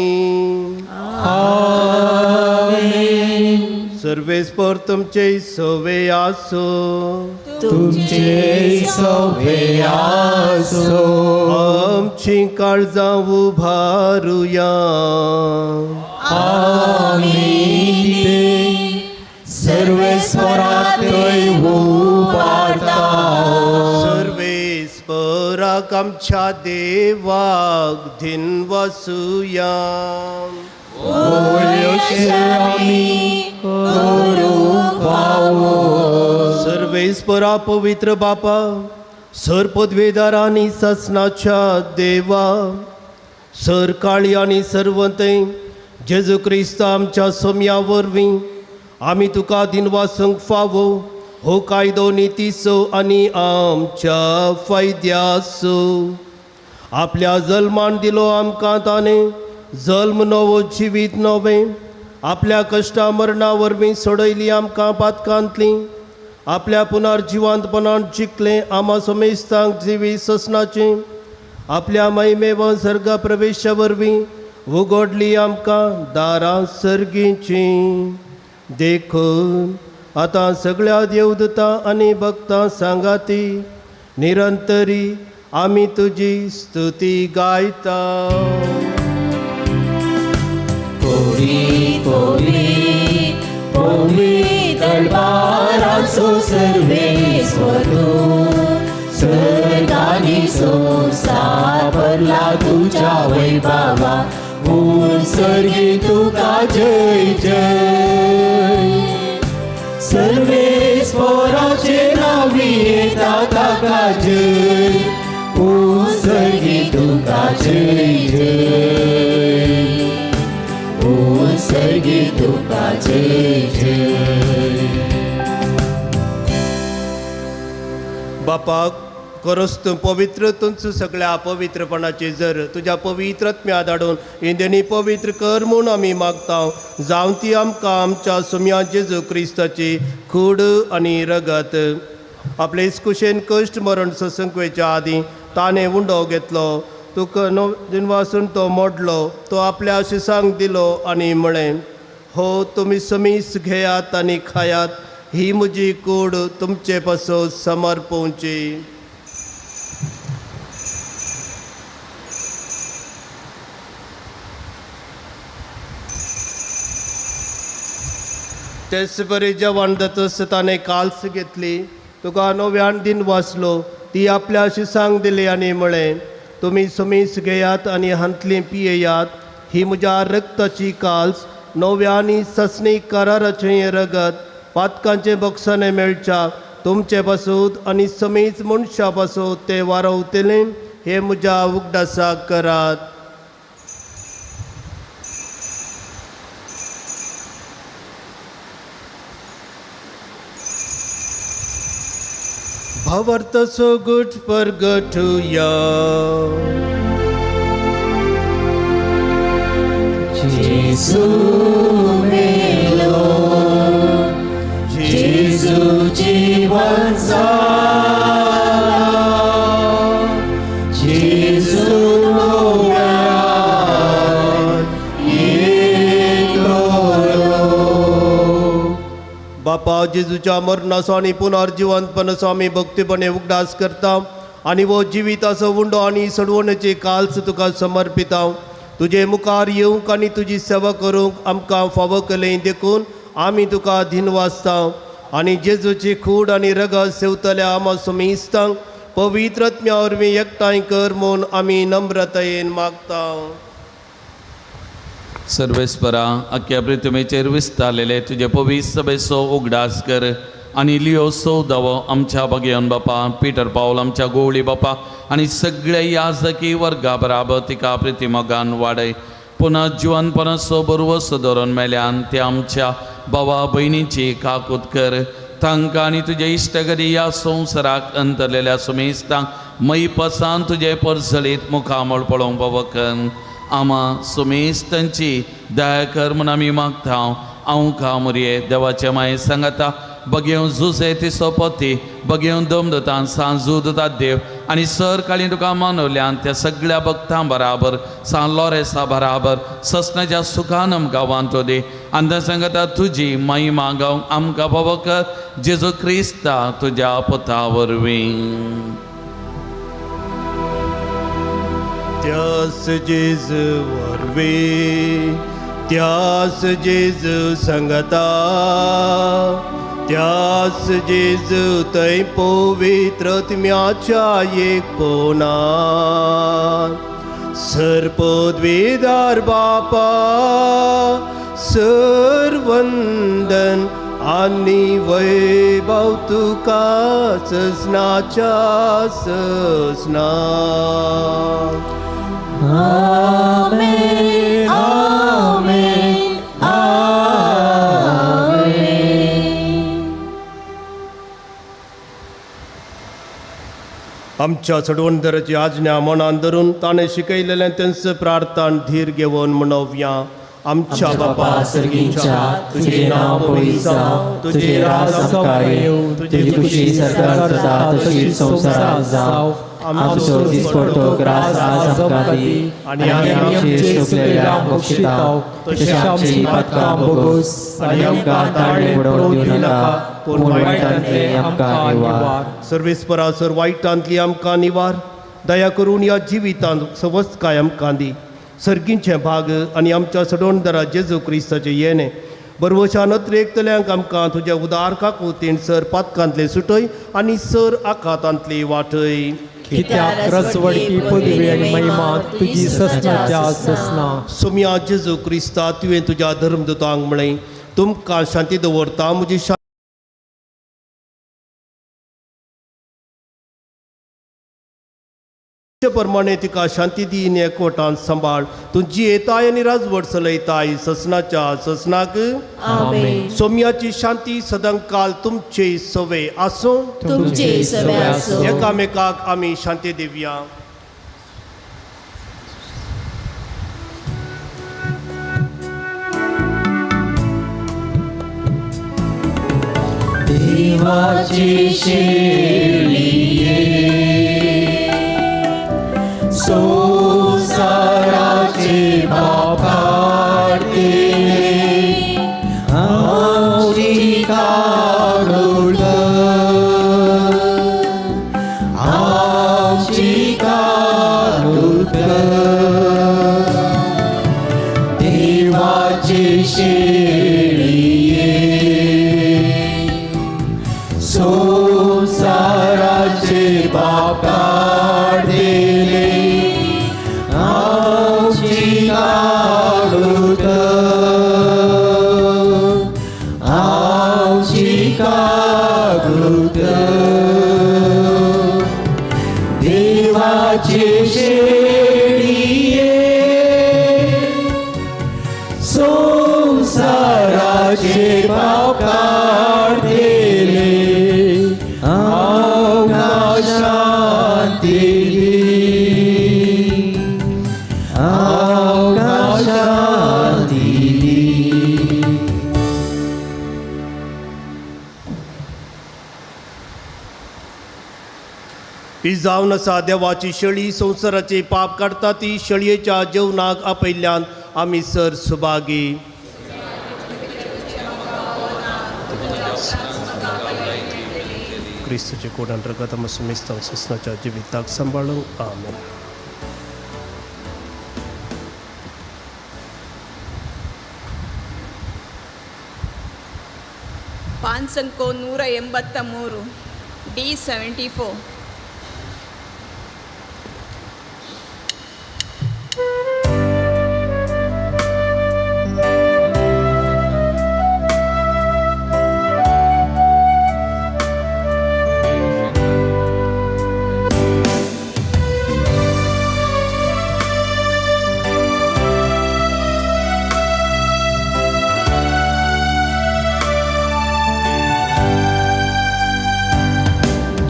सर्वेस्पर तुमचे सवे आसो तुमचे सवे आसो. आमची काळजां उभारुया आमी ते सर्वेस्परातय उबारता. सर्वेस्पराक आमच्या देवाक धिनवसुया. आमी करूंक फावो. सर्वेस्परा पवित्र बापा सर पदवेदार आनी सासणाच्या देवा सर काळी आनी सर्वंतय जेजू क्रिस्त आमच्या सोम्या वरवीं आमी तुका दिनवासूंक फावो हो कायदो नितीचो आनी आमच्या फायद्याचो. आपल्या जल्मान दिलो आमकां ताणें जल्म नवो जिवीत नवें आपल्या कश्टा मरणा वरवीं सोडयली आमकां पातकांतली आपल्या पुनर्जिवंतपणान जिखलें आमा समेस्तांक जिवीत सोंसणाचें आपल्या महिमेवन सर्ग प्रवेशा वरवीं उगडली आमकां दारां सर्गीचीं. देखून आतां सगळ्या देवदूतां आनी भक्तां सांगाती निरंतरी आमी तुजी स्तुती गायता. पवी पवी पवी दरबाराचो सर्वेस्वर तूं सर्गानी संवसाराचो. भरला तुझ्या वैभवा, उत्सर्गी तुका जय जय। सर्वेस्पराचे नांवी येता ताका जय, उत्सर्गी तुका जय जय, उत्सर्गी तुका जय जय। बापा खरोच तूं पवित्र, तुमचो सगळ्या अपवित्रपणाची जर तुज्या पवित्र आत्म्या धाडून इंद्रिणी पवित्र कर म्हूण आमी मागता। जावं ती आमकां आमच्या सुम्या जेजू क्रिस्ताची कूड आनी रगत। आपले कुशेन कश्ट मरण ससंकवेच्या आदीं ताणें उंडो घेतलो, तुका दिनवासून तो मोडलो, तो आपल्या शिसांक दिलो आनी म्हळें, हो तुमी समीस घेयात आनी खायात, ही म्हजी कूड तुमचे पासून समर्पोवची। तेच बरी जेवण जातच ताणें काल्स घेतली, तुका नव्यान दिन वाचलो, ती आपल्या शिसांक दिली आनी म्हळें, तुमी समीस घेयात आनी हांतली पियेयात, ही म्हज्या रक्ताची काल्स नव्या आनी ससणी कराराचें रगत, पातकांचें बक्षाणें मेळच्या तुमचे पासून आनी समीच मनशा पासून ते वारवतले, हे म्हज्या उगडासाक करात। भावार्थ सोगट परगटुया। जेजू मेलो, जेजू जीवन जाला, जेजू नव्यान येतलो। बापा जेजूच्या मरणाचो आनी पुनर्जिवंतपणाचो आमी भक्तीपणे उगडास करता आनी वो जिविताचो उंडो आनी सडवणेची काल्स तुका समर्पिता। तुजे मुखार येवंक आनी तुजी सेवा करूंक आमकां फावो केलें देखून आमी तुका दिनवासता आनी जेजूची कूड आनी रगत सेवतल्या आमा सुमिस्तांक पवित्र आत्म्या वरवीं एकठांय कर म्हूण आमी नम्रतायेन मागता। सर्वेस्परा अख्ख्या पृथ्वीचेर विस्तारलेले तुजे पवित्र सभेचो उगडास कर आनी लियो सौदावो आमच्या बगेवन बापा पिटर पावल आमच्या गोवळी बापा आनी सगळ्या याजकी वर्गा बराबर तिका प्रितिमोगान वाडय। पुनः जिवनपणाचो बरवसो धरून मेल्यान ते आमच्या बाबा भयणीची काकूत कर, तांकां आनी तुजे इश्टगरी ह्या संवसाराक अंतरलेल्या सुमेस्तांक मैपसान तुजे परजळीत मुखामळ पळोवंक पावकन आमा सुमेस्तांची दया कर म्हूण आमी मागता। हांव कामुरये देवाचे माये सांगता बगेवन जुजे ती सोपती बगेवन दमदतान सांजू दितात देव आनी सर काळी तुका मानवल्यान त्या सगळ्या भक्तां बराबर सान लॉरेसा बराबर ससनाच्या सुखान आमकां वांटो दी आनी सांगता तुजी महिमा गावंक आमकां फावो कर जेजू क्रिस्ता तुज्या पुता वरवीं। त्यास जेजू वरवीं, त्यास जेजू संगता, त्यास जेजू थंय पवित्र आत्म्याच्या एकपणान सर्पद्विदार बापा सर्वंदन आनी वैभव तुका सजनाच्या सजना। आमेन, आमेन, आमेन। आमच्या चडवणदाराची आज्ञा मनान धरून ताणें शिकयलेलें तेंच प्रार्थन धीर घेवन म्हणोवया। आमच्या बापा सर्गींच्या तुझे नांव पवित्र जावं, तुझे राज आमकां येवं, तुजी खुशी सरकार जाता तशी संवसारांत जावं। आमचो दिसपडतो ग्रास आज आमकां दी आनी आमचे चुकलेल्यांक बक्षिताव तशें आमची पातकां भोगोस आनी आमकां ताळें बुडोवन दिवं नाका, पूण वायटांतले आमकां निवार। सर्वेस्परा सर वायटांतली आमकां निवार, दया करून ह्या जिवितांत सवस्तकाय आमकां दी। सर्गींचे भाग आनी आमच्या सडोणदारा जेजू क्रिस्ताचें येणें बरवशान अत्रेकतल्यांक आमकां तुज्या उदार काकुतीन सर पातकांतले सुटय आनी सर आखातांतली वाटय। कित्याक रसवडकी पदवी आनी महिमा तुजी ससनाच्या ससना. सोम्या जेजू क्रिस्ता, तुवें तुज्या धर्मदूतांक म्हळें, तुमकां शांती दवरता, म्हजी प्रमाणे तिका शांती दीन एकवटान सांबाळ. तूं जियेताय आनी राजवट चलयताय ससनाच्या ससनाक. आमेन. सोम्याची शांती सदांकाल तुमचे सवे आसूं. तुमचे सवे आसूं. एकामेकाक आमी शांती दिवया. देवाची शेळये संवसाराचे पाप काडटिले, आमची काडूळ, आमची काडूळ. देवाची शेळये संवसाराचे पाप काडटिले, आमची काडूळ, आमची काडूळ. देवाचे शेळये संवसाराचे पाप काडटिले, आमकां शांती दी, आमकां शांती दी. ही जावन आसा देवाची शेळी, संवसाराचे पाप काडटा ती शेळयेच्या जेवणाक आपयल्ल्यान आमी सर सुभागी. क्रिस्तूचे कोडान रगत आमकां सुमेस्तांक ससनाच्या जिविताक सांबाळूंक. आमेन. ಪಾನ್ಸಂಕೋ 183, ಡಿ 74.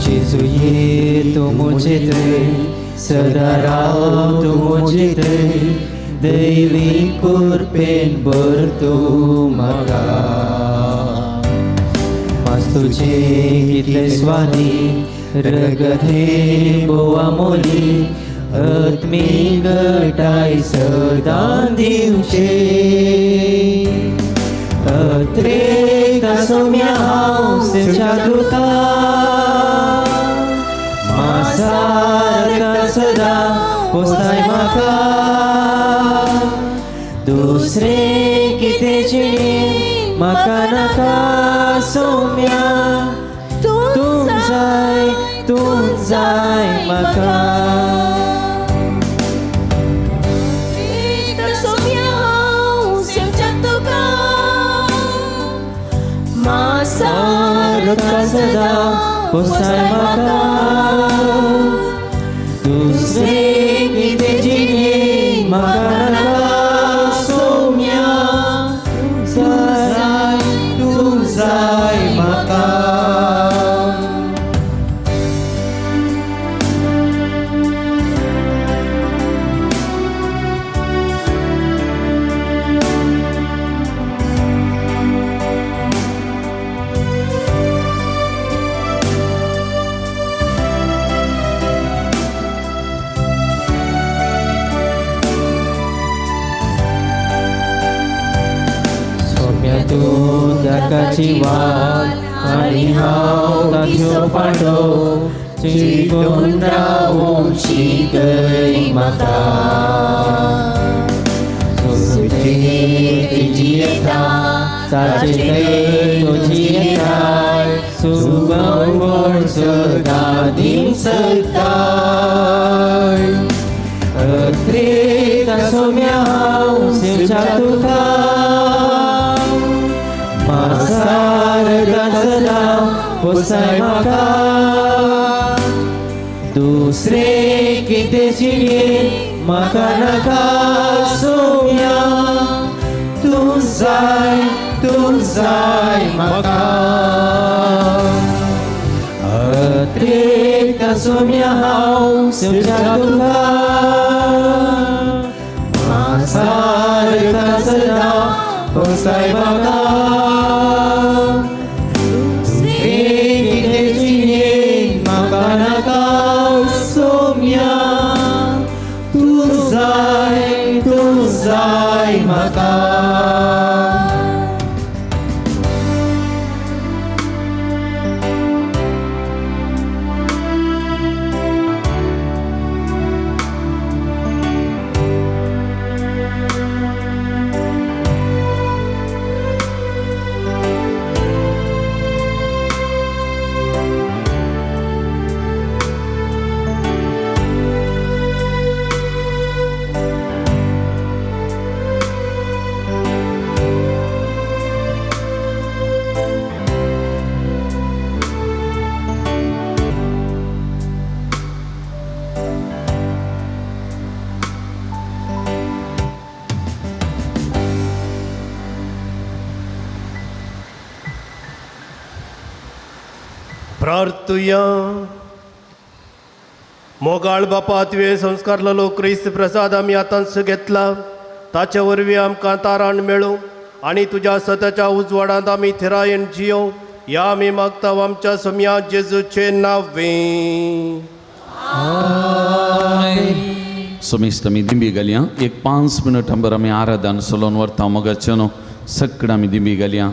जेजू ये तूं म्हजे थंय, सदां राव तूं म्हजे थंय, दैवी कृपेन भर तूं म्हाका. मास तुजें कितलें स्वादी, रगत हें भोव अमोली, आत्मीक घटाय सदां दिवचे. अत्रेक सोम्या हांव सेवच्या तुका, मासारता सदां पोसताय म्हाका. दुसरें कितें जिणें म्हाका नाका सोम्या, तूं जाय, तूं जाय म्हाका. सोम्या हांव सेवच्या तुका, मासारता सदां पोसताय म्हाका. दुसरें कितें जिणें म्हाका नाका सोम्या, तूं जाय, तूं जाय म्हाका. सोम्या तूं दाकाची वाल आनी हांव ताच्यो फांटो, चिकून रावूंक शिकय म्हाका. तुजें जियेता ताचे थंय तूं जियेताय, सुगमण सदां दिवंक सकताय अत्रेक सोम्या हांव सेवच्या तुका मासारगान सदां पोसाय म्हाका दुसरे कितें जिणेन म्हाका नाका सोम्या तूं जाय तूं जाय म्हाका अत्रेक सोम्या हांव सेवच्या तुका मासारगान सदां पोसाय म्हाका दुसरे कितें जिणेन म्हाका नाका सोम्या तूं जाय म्हाका. प्रार्थुया. मोगाळ बापा, तुवें संस्कारलेलो क्रिस्त प्रसाद आमी आतांच घेतला, ताचे वरवीं आमकां तारण मेळूं आनी तुज्या सताच्या उजवाडांत आमी थिरायेन जियो, ह्या आमी मागता आमच्या सोम्या जेजूचे नांवे. सोमिस्त आमी दिंबी घालया. एक 5 मिनटां बर आमी आराधन चलोवन व्हरता. मोगाचें न्हू सगळें आमी दिंबी घालया.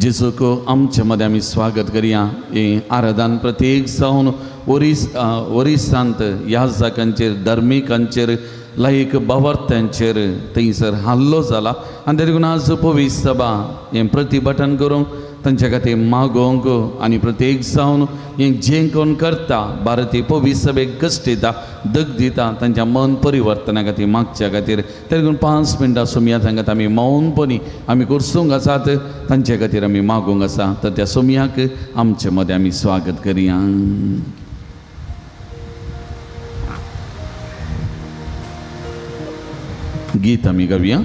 जेजूक आमचे मदें आमी स्वागत करया. हें आराधन प्रत्येक जावन ओरिसांत याजकांचेर, धार्मिकांचेर, लायक बावर्त्यांचेर थंयसर हल्लो जाला आनी देखून आज पवित्र सभा हें प्रतिभटन करूंक तांच्या खातीर मागोवंक आनी प्रत्येक जावन हें जें कोण करता भारतीय पवित्र सभेक कश्ट दिता, दग दिता, तांच्या मन परिवर्तना खातीर मागच्या खातीर देखून 5 मिनटां सोमया सांगात आमी मौनपणी आमी कुर्सूंक आसात, तांचे खातीर आमी मागूंक आसा. तर त्या सोमयाक आमचे मदें आमी स्वागत करया. गीत आमी गावया.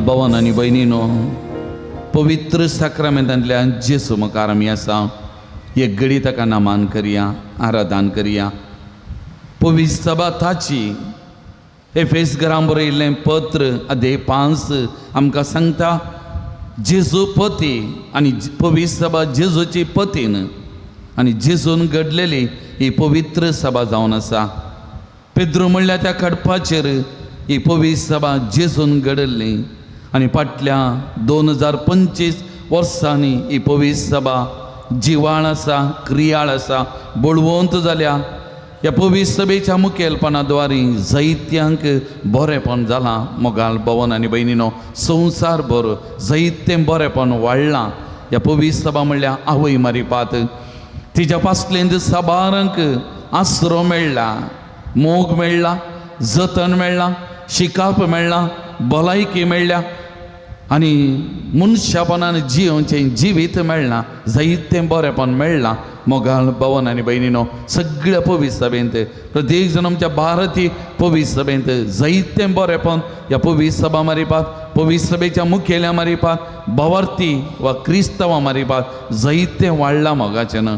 भवन आनी भयणीनो, पवित्र साक्रामेंतांतल्यान जेजू मुखार आमी आसा. एक घडी ताका नमन करया, आराधन करया. पवित्र सभा ताची एफेस घरां बरयल्लें पत्र अध्याय 5 आमकां सांगता, जेजू पती आनी पवित्र सभा जेजूची पतीन आनी जेजून घडलेली ही पवित्र सभा जावन आसा. पेद्रू म्हणल्यार त्या खडपाचेर ही पवित्र सभा जेजून घडल्ली आनी फाटल्या 2025 वर्सांनी ही पवित्र सभा जिवाळ आसा, क्रियाळ आसा, बळवंत जाल्या. ह्या पवित्र सभेच्या मुखेलपणा द्वारी जैत्यांक बरेंपण जालां. मोगाल भवन आनी भयणीनो, संवसार भर जैतें बरेंपण वाडलां. ह्या पवित्र सभा म्हणल्यार आवय मारिपात, तिच्या पासलेंत साबारांक आसरो मेळ्ळा, मोग मेळ्ळा, जतन मेळ्ळां, शिकाप मेळ्ळां, भलायकी मेळ्ळ्या आनी मनशापणान जियोवचें जिवीत मेळ्ळां, जायतें बरेंपण मेळ्ळां. मोगाल भवन आनी भयणीनो, सगळ्या पवित्र सभेंत प्रत्येक जण आमच्या भारतीय पवित्र सभेंत जायतें बरेंपण ह्या पवित्र सभा मारिपात, पवित्र सभेच्या मुखेल्या मारिपात, भावार्थी वा क्रिस्तांवा मारिपात जायतें वाडलां. मोगाचें न्हू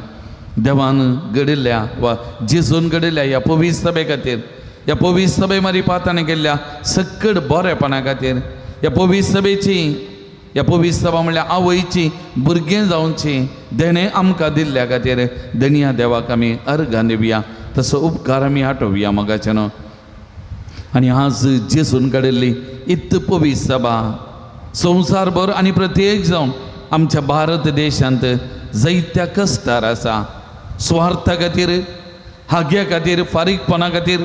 देवान घडिल्ल्या वा जेजून घडिल्ल्या ह्या पवित्र सभे खातीर, ह्या पवित्र सभे मारिपात ताणें केल्ल्या सकट बरेपणा खातीर, ह्या पवित्र सभेची, ह्या पवित्र सभा म्हणल्यार आवयची भुरगें जावची देणें आमकां दिल्ल्या खातीर धनया देवाक आमी अर्गां दिवया, तसो उपकार आमी आठोवया. मोगाचें न्हू आनी आज जेजून काडिल्ली इत्त पवित्र सभा संवसारभर आनी प्रत्येक जावन आमच्या भारत देशांत जायत्या कश्टार आसा. स्वार्था खातीर, हाग्या खातीर, फारीकपणा खातीर,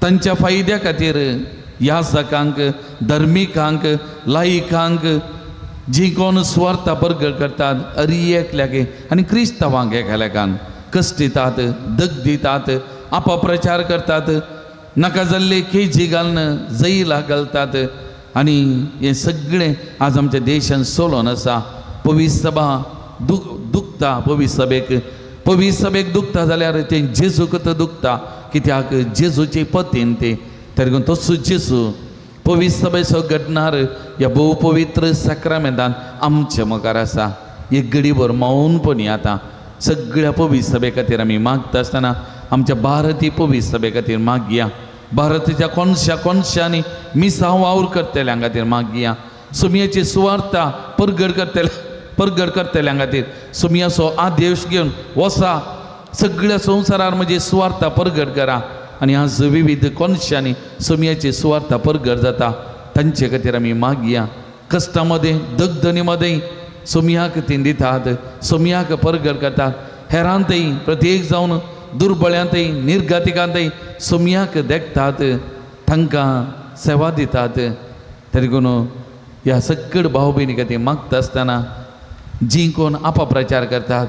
तांच्या फायद्या खातीर याजकांक, धर्मिकांक, लायकांक जी कोण स्वार्था परगट करतात अरी एकल्याक आनी क्रिस्तांवांक एकालेकान कश्ट दितात, दग दितात, अपप्रचार करतात, नाका जाल्ले केजी घालून जैला घालतात. आनी हें सगळें आज आमच्या देशान सोलोन आसा. पवित्र सभा दुखता, पवित्र सभेक, पवित्र सभेक दुखता जाल्यार तें जेजूक तर दुखता, कित्याक जेजूची पतीन ती तरी तसो जेजू पवित्र सभेचो घडणार ह्या भोव पवित्र साक्रामेंतान आमचे मुखार आसा. एक घडीभर मौनपणी आतां सगळ्या पवित्र सभे खातीर आमी मागता आसतना आमच्या भारतीय पवित्र सभे खातीर मागया, भारताच्या कोनशा कोनशांनी मिसांव वावर करतल्यां खातीर मागया, सुमयाची सुवार्ता परगड करतल्यां खातीर सुमयाचो आदेश घेवन वसा सगळ्या संवसारार म्हणजे सुवार्ता परगट करा. आनी आज विविध कोनशांनी सुमयाची सुवार्ता परगट जाता तांचे खातीर आमी मागया. कश्टां मदें, दगदनी मदें सुमयाक ती दितात, सुमयाक परगट करतात. हेरांतय प्रत्येक जावन दुर्बळ्यांतय निर्गातिकांतय सुमयाक देखतात, तांकां सेवा दितात. तरी कोण ह्या सगळ भाव भयणी खातीर मागता आसतना जी कोण अपप्रचार करतात,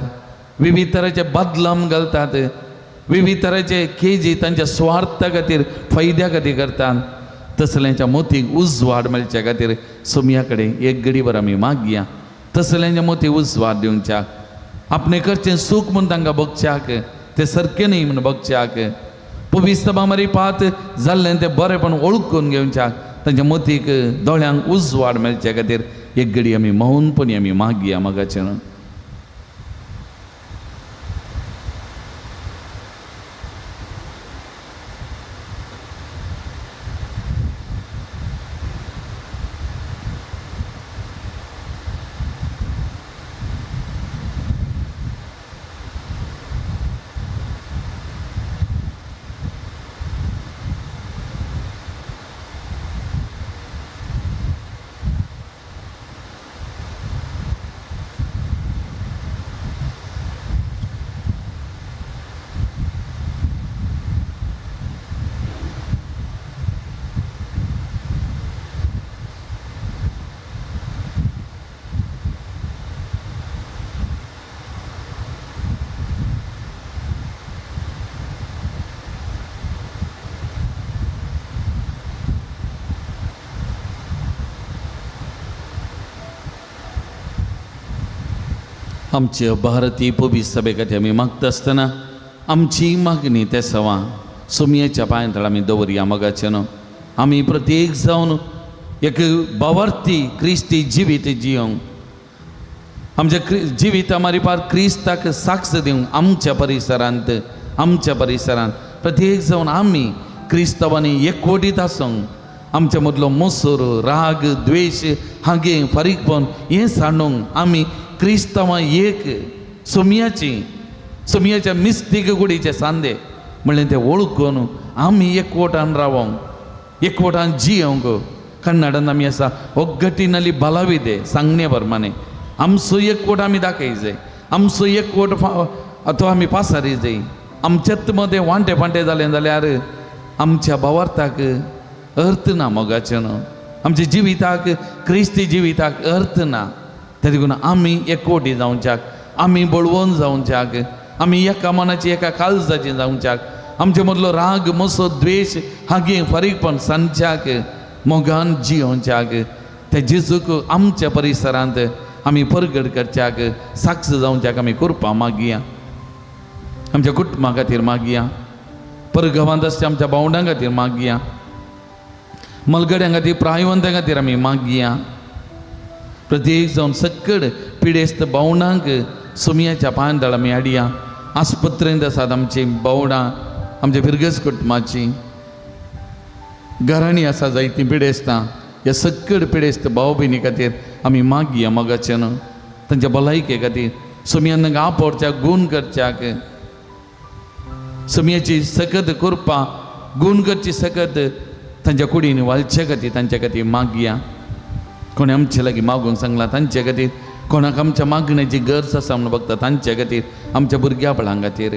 विविध तरेचे बदलाम घालतात, विविध तरेचे केजी तांच्या स्वार्था खातीर फायद्या खातीर करतात, तसल्यांच्या मोतीक उजवाड मेळच्या खातीर सोमया कडेन एक घडीभर आमी मागया. तसल्यांच्या मोती उजवाड दिवच्याक, आपणे करचें सूख म्हूण तांकां बगच्याक, तें सारकें न्ही म्हूण बगच्याक, पवित्र मारी पात जाल्लें तें बरेंपण वळखून घेवच्याक, तांच्या मोतीक दोळ्यांक उजवाड मेळच्या खातीर एक घडी आमी मौनपणी आमी मागया. मागाचें आमचे भारतीय पवित्र सभे खातीर आमी मागता आसतना आमची मागणी ते सवा सुमयेच्या पांयांतळ आमी दवरया. मोगाचें न्हू आमी प्रत्येक जावन एक भावार्थी क्रिस्ती जिवीत जियोंक, आमच्या जिविता मारिपार क्रिस्ताक साक्ष दिवंक आमच्या परिसरांत, आमच्या परिसरांत प्रत्येक जावन आमी क्रिस्तांवांनी एकवटीत आसूंक, आमच्या मदलो मोसोर, राग, द्वेश, हागे, फारीकपण हें सांडूंक आमी क्रिस्तांवां एक सोमयाची, सोमयाच्या मिस्तीक गुडीचे सांदे म्हणलें तें वळखून आमी एकवटान रावोंक, एकवटान जियोंक. कन्नडान आमी आसा ಒಗ್ಗಟ್ಟಿನಲ್ಲಿ ಬಲವಿದೆ सांगणे प्रमाणे आमचो एकवट आमी दाखय जाय, आमचो एकवट तो आमी पासारी जाय. आमच्यात मदें वांटे फांटे जालें जाल्यार आमच्या भावार्थाक अर्थ ना मोगाचें न्हू, आमच्या जिविताक क्रिस्ती जिविताक अर्थ ना. ते देखून आमी एकवटी जावच्याक, आमी बळवंत जावच्याक, आमी एका मनाची एका काळजाची जावच्याक, आमचे मदलो राग मसो द्वेश हागे फारीकपण सांजच्याक मोगान जियोवच्याक, ते जेजूक आमच्या परिसरांत आमी परगट करच्याक साक्ष जावच्याक आमी कृपा मागया. आमच्या कुटुंबा खातीर मागया, परगांवांत आसच्या आमच्या भावंडां खातीर मागया, मलगड्यां खातीर प्रायवंतां खातीर आमी मागया. प्रत्येक जावन सकड पिडेस्त भावंडांक सोमयाच्या पांयतळ आमी हाडया. आस्पत्रेंत आसात आमची भावंडां, आमच्या फिरगज कुटुंबाची घरांनी आसा जायतीं पिडेस्तां. ह्या सकड पिडेस्त भाव भयणी खातीर आमी मागया मोगाचें न्हू, तांच्या भलायके खातीर सोमयान आपोवच्याक गूण करच्याक, सोमयाची सकत कृपा गूण करची सकत तांच्या कुडीन वालचे खातीर तांच्या खातीर मागया. कोणें आमचे लागीं मागूंक सांगलां तांचे खातीर, कोणाक आमच्या मागण्याची गरज आसा म्हणून बघता तांचे खातीर, आमच्या भुरग्या बाळां खातीर,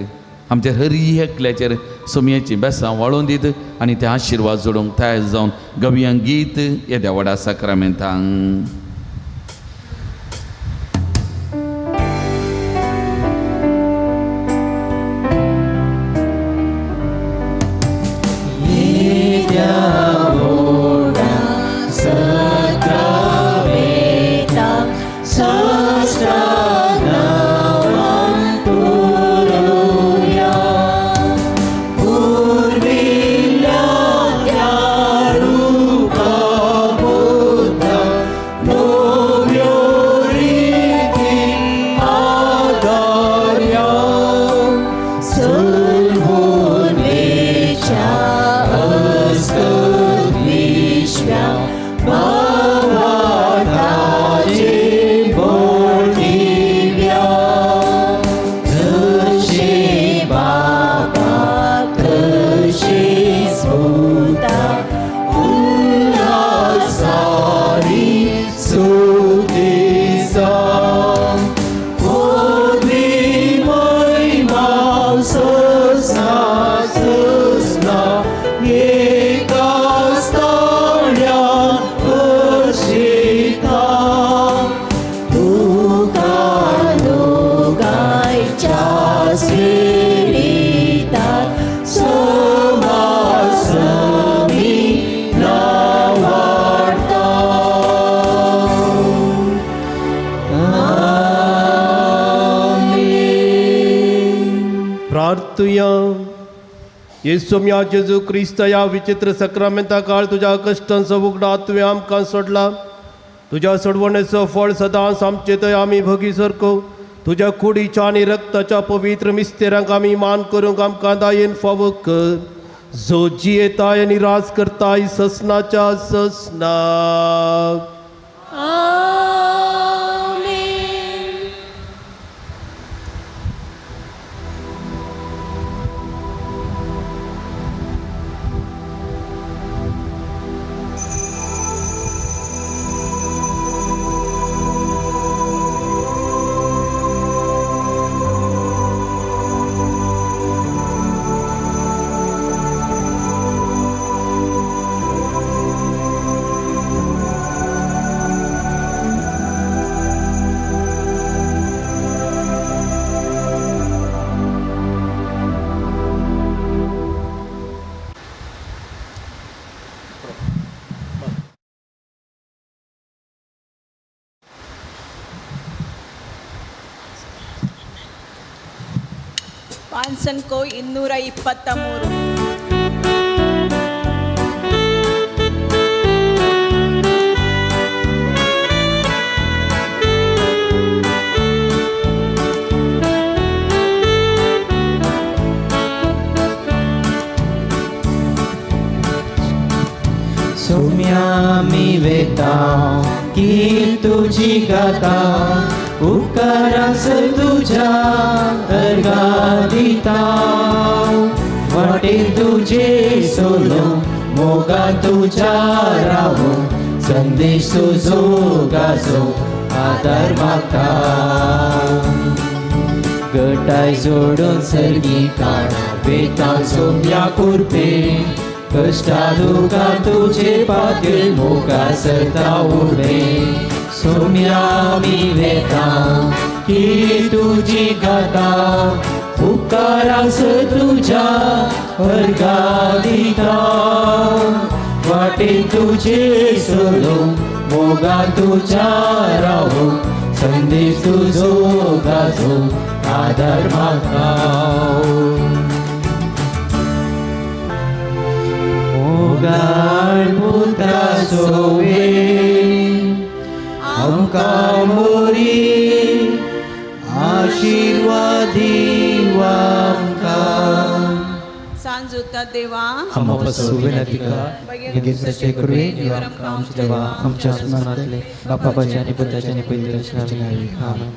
आमच्या हरी एकल्याचेर सोमयाची बेसां वाळोवन दीत आनी ते आशिर्वाद जोडूंक तयार जावन गवयां गीत येद्या व्हडा साक्रामेंतांक. येसुम्या जेजू क्रिस्त ह्या विचित्र सक्रामेंता काळ तुज्या कश्टांचो उगडा तुवें आमकां सोडला. तुज्या सोडवणेचो फळ सदांच आमचे थंय आमी भोगी सारको तुज्या कुडीच्या आनी रक्ताच्या पवित्र मिस्तेरांक आमी मान करूंक आमकां दायेन फावो कर, जो जियेताय आनी राज करताय ससनाच्या ससनाक. ಪಾನ್ಸನ್ಕೋ 223. सोम्या मी वेता की तुझी गाता उपकारास तुझ्या अर्गा दिता वाटे तुझे सोलो मोगा तुझ्या रावो संदेश तुजो गाजो आदार मागता. गटाय जोडून सर्गी काणा वेता सोम्या कुरपे कश्टा दुका तुजे पातील मुखार सरता उबे सोम्या मी वेता की तुजी गाता उपकारास तुझ्या वर्गा दिता वाटे तुझे सोडू मोगा तुझ्या राहू संदेश तुझो गाजो आधार म्हाका. मोगान पुता सोवे आमकां मोरी आशिर्वादी आमकां. सांजुता देवा आम्हा विनंती कर गिरीशाचे कृपे आमच्या देवा आमच्या स्मरणातले बापाच्या आणि पुत्राच्या आणि पवित्र आत्म्याच्या नावे. आमेन.